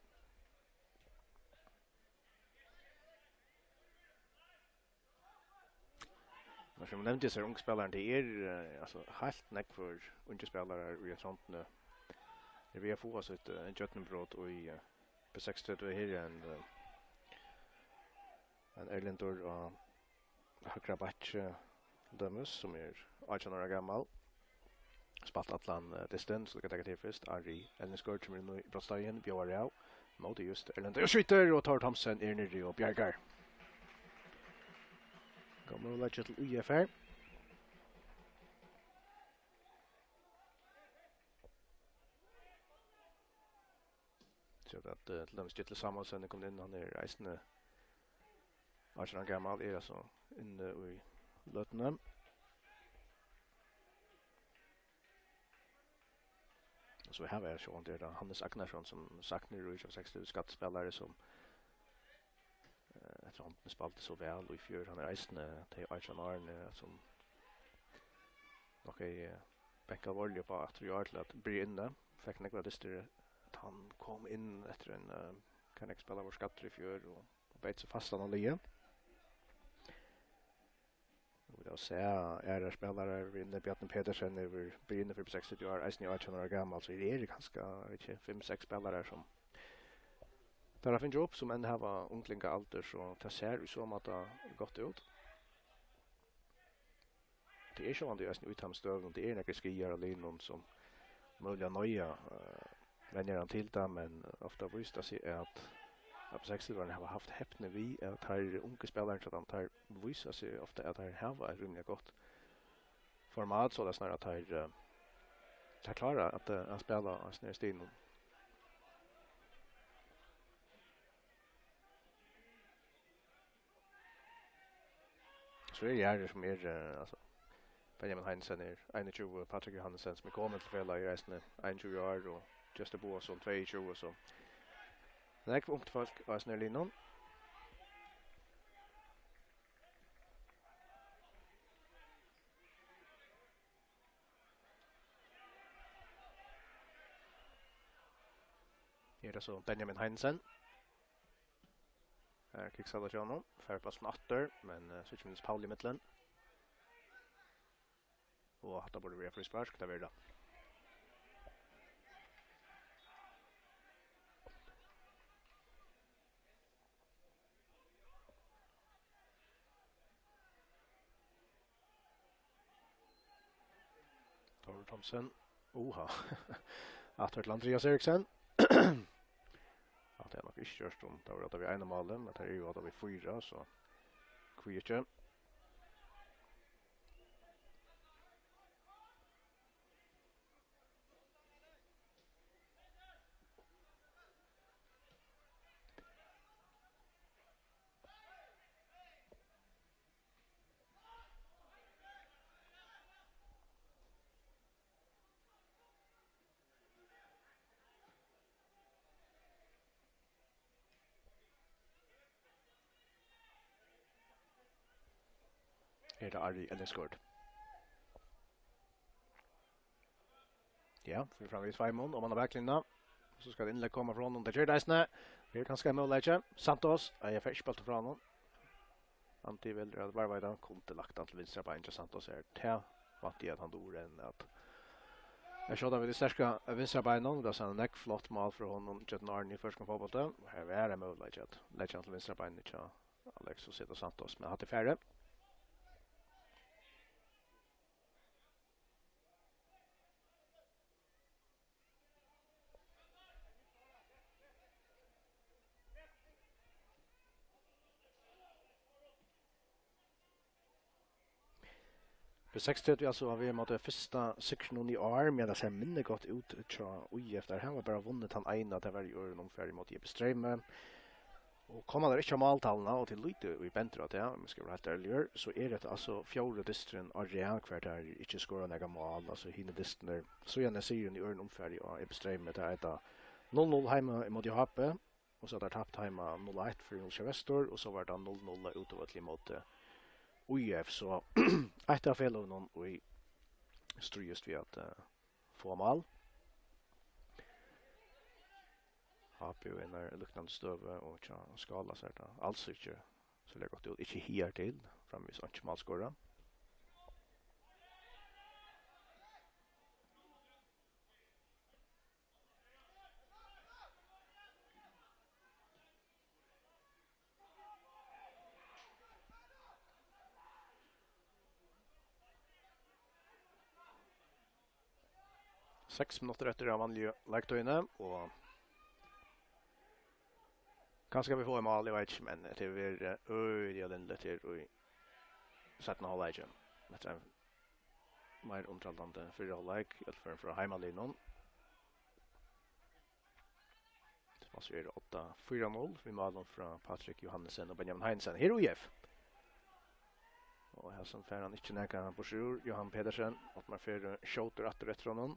Men sum eg nevndi, hesir ungu spælararnir, tað er, eh, altso, heilt nógvir ungir spælarar í Trondheim. Teir eru við at fáa sítt, eh, gjøgnumbrot í, eh, B seksogtretivu. Her er ein, eh, ein erlendur á høgra bakki, til dømis, sum er átjan ára gamal. Spælt allan, eh, dystin, so vit taka tað fyrst. Ari Ellingsgaard kemur inn í brotsteigin, bjóðar av. Móti júst Erlendi og skjýtur, og Thor Thomsen er niðri og bjargar. Góður møguleiki til U F her. So at, eh, til dømis Gitli Samuelsen er komin inn, hann er eisini átjan ára gamal, er altso inni í løtuni. Og so hava vit sjálvandi, er tað Hannes Agnarsson, sum saknar í seks, skaddspælari, sum, eh, eftir hann spældi so væl í fjør. Hann er eisini tey átjan árini, sum nokk er, eh, bankað veruliga upp á aftur í ár til at byrja inni. Fekk nógvar dystir, at hann kom inn eftir ein, eh, kann ikki spæla, var skaddur í fjør og, og beit seg fastan á liði. Og vit hava sæð aðrar spælarar, við Bjarni Petersen, hevur byrjað fyri B seksogtjúgu ár, eisini átjan ára gamal, so her eru kanska, veit ikki, fimm, seks spælarar, sum teir hava fingið upp, sum enn hava unglingaaldur, so tað sær í so máta gott út. Tað er sjálvandi eisini í teimum støðum, tað eru nakrir skaðar á liðnum, sum møguliga noyða, eh, venjaran til tað, men ofta vísir tað seg, at B seksogtjúgu hava havt hepni við, at teir ungu spælararnir hjá teimum, teir vísa seg ofta, at teir hava eitt rímiliga gott format, soleiðis at teir, eh, teir klára at, eh, at spæla á hesum her stigunum. So eru aðrir, sum er, eh, altso, Benjamin Heinesen er einogtjúgu, Patrick Johannesen, sum er komin til felagið, er eisini einogtjúgu ár, og Gestur Boasson, tveyogtjúgu, so nógv ungt fólk á hesum her liðnum. Her er so Benjamin Heinesen. Her er kvikksala hjá honum. Fær bóltin aftur, men, eh, so kemur Niels Pauli í millum. Og hatta burdi verið fríspark, tað verður tað. Tórður Thomsen. Uha. Aftur til Andrias Eriksen. Hatta er nokk ikki gjørt, um tað var hatta við einum máli, men tað er jú hatta við fýra, so hví ikki? Er tað Ari Ellingsgaard? Ja, fyri fram við tveimum, og man har baklinna. So skal innlegg koma frá honum. Tað ger tað eisini. Her er kanska ein møguleiki. Santos, ei, eg fær ikki bóltin frá honum. Andi velur at varva í tað. Kundi lagt hann til vinstra bein hjá Santos her. Tað vænti eg at hann dugir enn at, at skjóta við tí sterka vinstra beininum. Tað er so nógv flott mál frá honum gjøgnum árini í føroyskum fótbólti. Og her var ein møguleiki at leggja hann til vinstra beinið hjá Alex og seta Santos, men hatta er farið. B seksogtretivu, altso, var við móti fyrsta sigrinum í ár, men tað sær minni gott út hjá ÍF. Teir hava bara vunnið tann eina, tað var í øðrum umfari móti Epistreymi. Og koma teir ikki á máltaluna, og tað er lítið ið bendir á tað, um eg skal vera heilt ærligur, so er hetta altso fjórði dysturin á rað, hvar teir ikki skora nakað mál, altso hinir dystirnir, síðani sigurin í øðrum umfari á Epistreymi, tað er hetta null null heima ímóti H B, og so hava teir tapt heima null eitt fyri null sjey Vestur, og so var tað null null á útivølli ímóti ÍF, so eitt av felagunum, ið stríðist við at, eh, fáa mál. H B í einari líknandi støðu, og hjá Skála sær tað als ikki serliga gott út. Ikki higartil, framvegis einki mál skorað. Seks minuttir eftir av vanligu leiktíðini, og kanska vit fáa eitt mál, eg veit ikki, men tað hevur verið øgiliga linligt her í seinna hálvleiki. Hetta er ein meir undirhaldandi fyrri hálvleik, í øllum førum frá heimaliðnum. Spælið er átta fýra null við málum frá Patrick Johannesen og Benjamin Heinesen. Her er ÍF. Og her sum fær hann ikki nakað burtur úr. Johan Petersen, Otmar Ferø skjótur aftur eftir honum.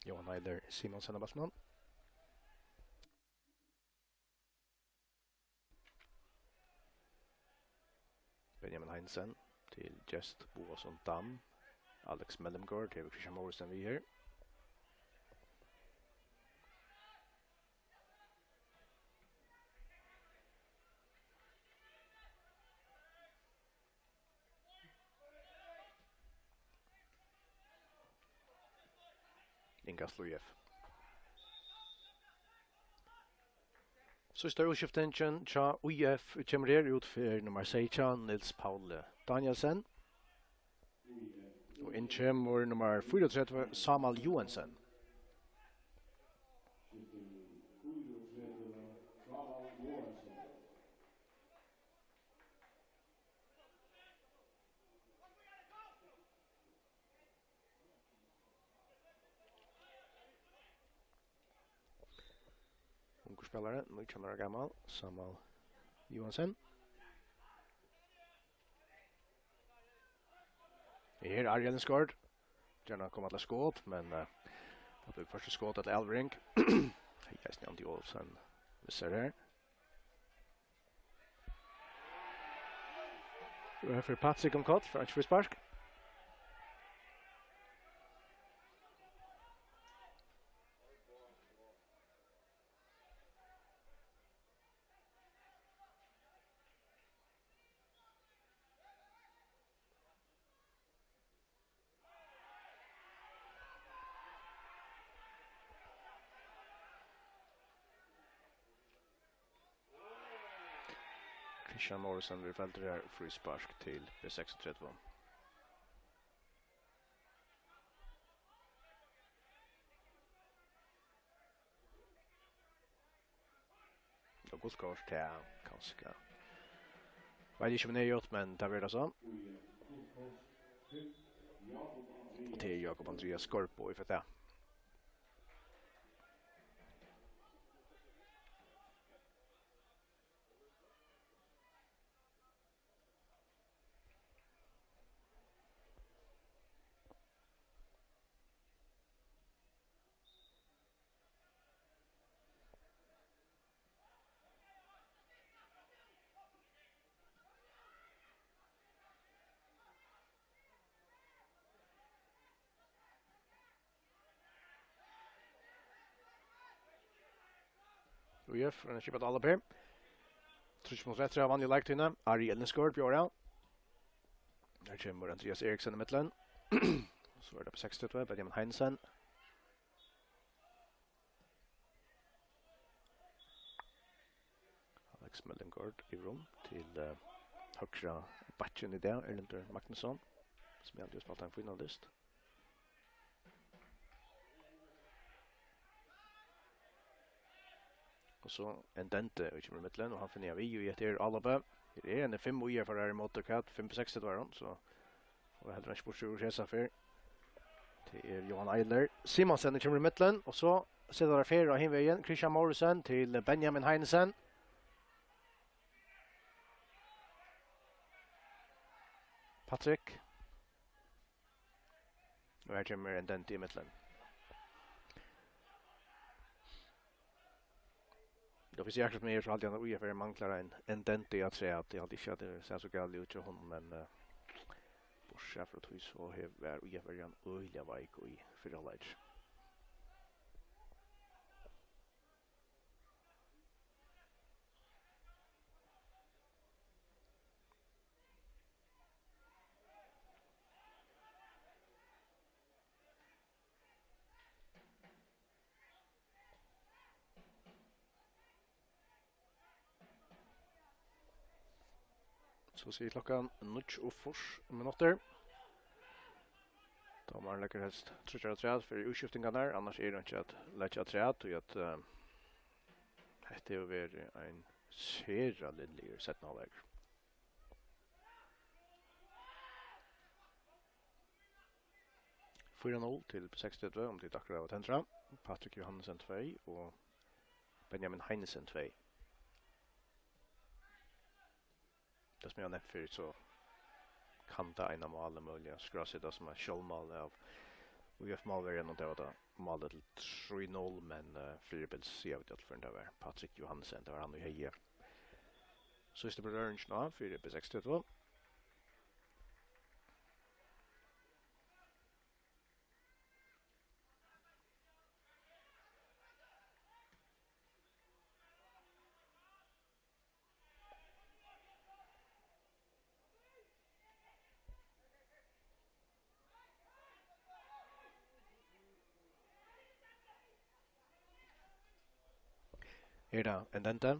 Johan Eiler Simonsen av bóltinum. Benjamin Heinesen til Gest Boasson Dam. Alex Mellemgaard hevur Christian Morrison við her. Inga Slív. Síðsta útskiftingin hjá Í F kemur her út fyri nummar seytjan, Niels Pauli Danielsen. Og inn kemur nummar fýraogtretivu, Sámal Joensen. Ungur spælari, nítjan ára gamal, Sámal Joensen. Her er Ariel Skård. Gjarna koma til skot, men, eh, tað bleiv fyrst skot ella avlevering. Hei, eisini Andi Olsen. Vit sita her. Og her fer Patrik um kort, fær ikki fríspark. Christian Morrison verður feldur her, fríspark til B seksogtretivu. Og gult kort, ja, kanska. Veit ikki um hann er gjørt, men tað verður tað so. Og tað er Jákup Andrias Skørbo ið fær tað. Í F, hann er skipað Álop her. Tríggjar minuttir eftir av vanligu leiktíðini. Ari Ellingsgaard bjóðar av. Her kemur Andrias Eriksen í millum. So er tað B seksogtretivu, Benjamin Heinesen. Alex Mellingård í rum til, eh, høgra bakkin í dag, Erlendur Magnusson, sum eg haldi hevur spælt ein fínan dyst. Og so Ndende, ið kemur í millum, og hann finnur við í hetta her álopið. Her er ein fimm í her, for her ímóti, hvat, fimm seks var hon, so Og heldur ikki burtur úr hesa ferð. Tað er Johan Eiler Simonsen, sum kemur í millum, og so setur hann ferð hin vegin. Christian Morrison til Benjamin Heinesen. Patrik. Og her kemur Ndende í millum. Tá, hvis eg akkurát sum eg eri, so haldi eg, at Í F manglar ein, ein Ndende afturat. Eg haldi ikki, at tað sær so galið út hjá honum, men, eh, burtursæð frá tí, so hevur, var Í F øgiliga veik í fyrra hálvleiki. So sigur klokkan níggju og fýrs minuttir. Dómarin leggur helst tríggjar afturat fyri útskiftingarnar, annars er einki at leggja afturat, tí at, eh, hetta hevur verið ein sera linligur seinni hálvleikur. Fýra null til B seksogtretivu, um tit akkurát hava tendrað. Patrik Johannesen tvey og Benjamin Heinesen tvey. Tað sum eg havi nevnt fyrr, so kann tað eina málið møguliga skrásetast sum eitt sjálvmál av Í F-málverjanum, og tað var tað málið til trý null, men, eh, fyribils siga vit í øllum førum, tað var Patrik Johannesen, tað var hann, ið hevði síðstu berøringina fyri B seksogtretivu. Er tað ein dendi?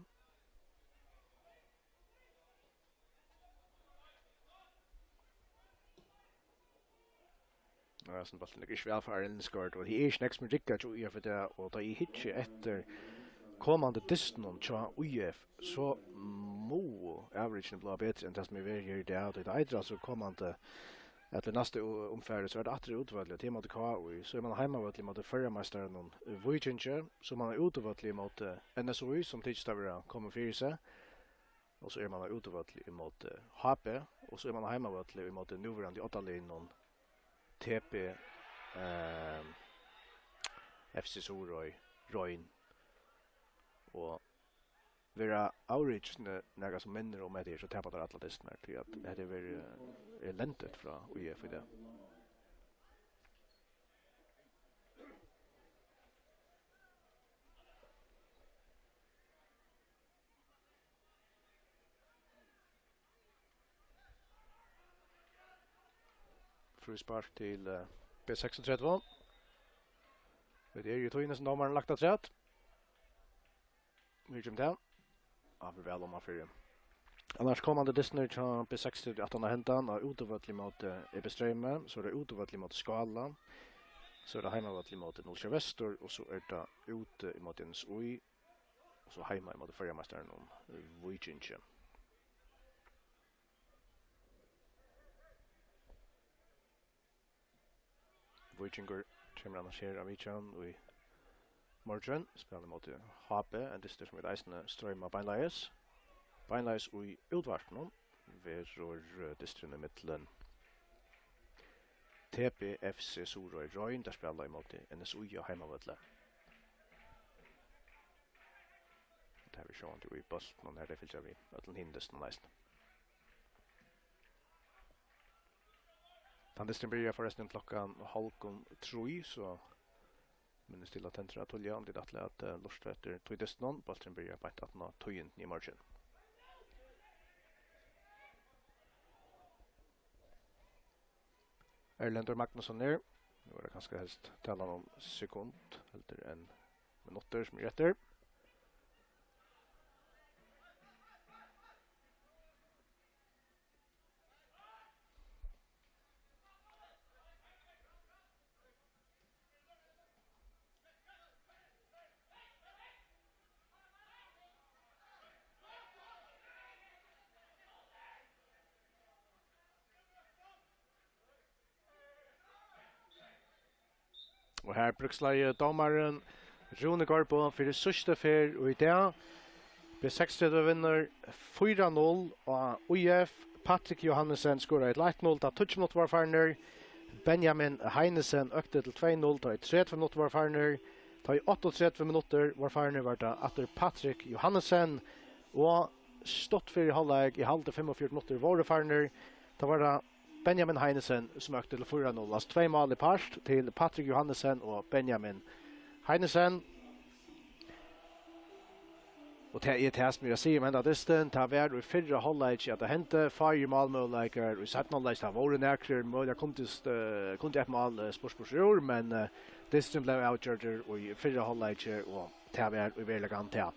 Ja, sum bólturin liggur ikki væl fyri Erlend Skørt, og tað er ikki nógv sum riggar hjá ÍF í dag, og tá eg hyggi eftir komandi dystinum hjá ÍF, so mugu averagini blíva betri enn tað sum er verið her í dag, tí tað eitur altso komandi, ella í næstu u-, umfari, so er tað aftur útivølli, tað er móti K I, so er mann á heimavølli móti føroyameistaranum, eh, Víkingi, so er mann á útivølli móti N S Í, sum tykist at vera komin fyri seg, og so er mann á útivølli ímóti H B, og so er mann á heimavølli ímóti núverandi oddaliðnum T B, ehm, F C Suðuroy, Royn, og vera averagini nakað sum minnir um hetta her, so tapa teir allar dystirnar, tí at hetta hevur verið, eh, elendigt frá ÍF í dag. Fríspark til, eh, B seksogtretivu. Vit eru í tíðini sum dómarin lagt afturat. Her kemur tað. Ja, vit væl oman fyri. Annars komandi dystirnir hjá B seksogtretivu aftan á hendan, á útivølli móti E B Streymi, so er tað útivølli móti Skála, so er tað heimavølli móti Null Sjey Vestur, og so er tað úti ímóti N S Í, og so heima ímóti føroyameistaranum, eh, Víkingi. Víkingur kemur annars her á vitjan í morgin, spælir móti H B, ein dystur sum vit eisini stroyma beinleiðis. Beinleiðis í útvarpinum verður, eh, dysturin ímillum T B F C Suðuroy Royn, teir spæla ímóti N S Í á heimavølli. Tað verður sjálvandi í bóltinum, har tey fylgja við øllum hinum dystunum eisini. Tann dysturin byrjar forrestin klokkan hálvgum trý, so minnist til at tendra tíðliga, um tit ætla at, eh, lurta eftir tí dystinum. Bólturin byrjar beint aftan á tíðindini í morgin. Erlendur Magnusson er. Nú er tað kanska helst talan um sekund, heldur enn minuttir sum er eftir. Og her brúkslagði dómarin Rúni Gaardbo fyri síðstu ferð í dag. B seksogtretivu vinnur fýra null á ÍF. Patrik Johannesen skoraði til eitt null, tá tíggju minuttir vóru farnir. Benjamin Heinesen økti til tvey null, tá ið tretivu minuttir vóru farnir. Tá ið áttaogtretivu minuttir vóru farnir, var tað aftur Patrik Johannesen. Og stutt fyri hálvleik, eg haldi fimmogfjøruti minuttir vóru farnir, tá var tað Benjamin Heinesen, sum økti til fýra null. Altso tvey mál í part til Patrik Johannesen og Benjamin Heinesen. Og tað er tað, sum eg sigi um henda dystin. Tað var í fyrra hálvleiki, at tað hendi. Fáir málmøguleikar í seinna hálvleiki. Tað vóru nakrir, møguliga kundi st-, eh, kundi eitt mál, eh, spurt burtur úr, men, eh, dysturin bleiv avgjørdur í fyrra hálvleiki, og tað var í veruleikanum tað.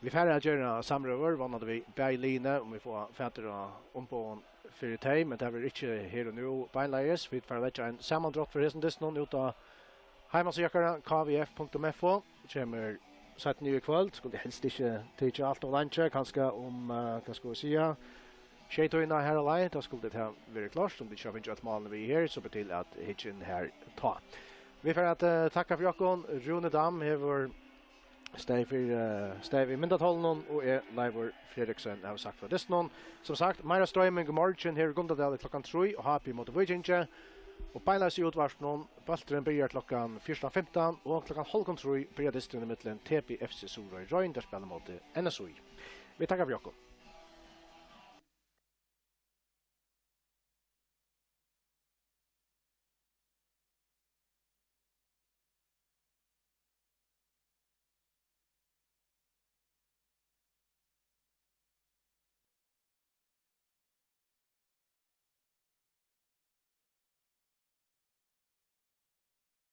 Vit fara at gera samrøður, vónandi við bæði liðini, um vit fáa fatur á umboðum fyri tey, men tað verður ikki her og nú beinleiðis. Vit fara at leggja ein samandrátt fyri hesum dystinum út á heimasíðu okkara, K V F punktum F O. Kemur seinni í kvøld. Skuldi helst ikki tikið alt ov leingi, kanska um, eh, hvat skal vit siga, sjeytíðina her á leið. Tá skuldi tað verið klárt, um vit ikki hava fingið øll málini við her, so ber til at hyggja inn har tá. Vit fara at, eh, takka fyri okkum. Rúni Dam hevur staðið fyri, eh, staðið við myndatólunum, og eg, Leivur Fredriksen, havi sagt frá dystinum. Sum sagt, meira stroyming í morgin her í Gundadali klokkan trý, og H B móti Víkingi. Og beinleiðis í útvarpinum, bólturin byrjar klokkan fjúrtan fimtan, og klokkan hálvgum trý byrjar dysturin ímillum T B F C Suðuroy Royn, teir spæla móti N S Í. Vit takka fyri okkum.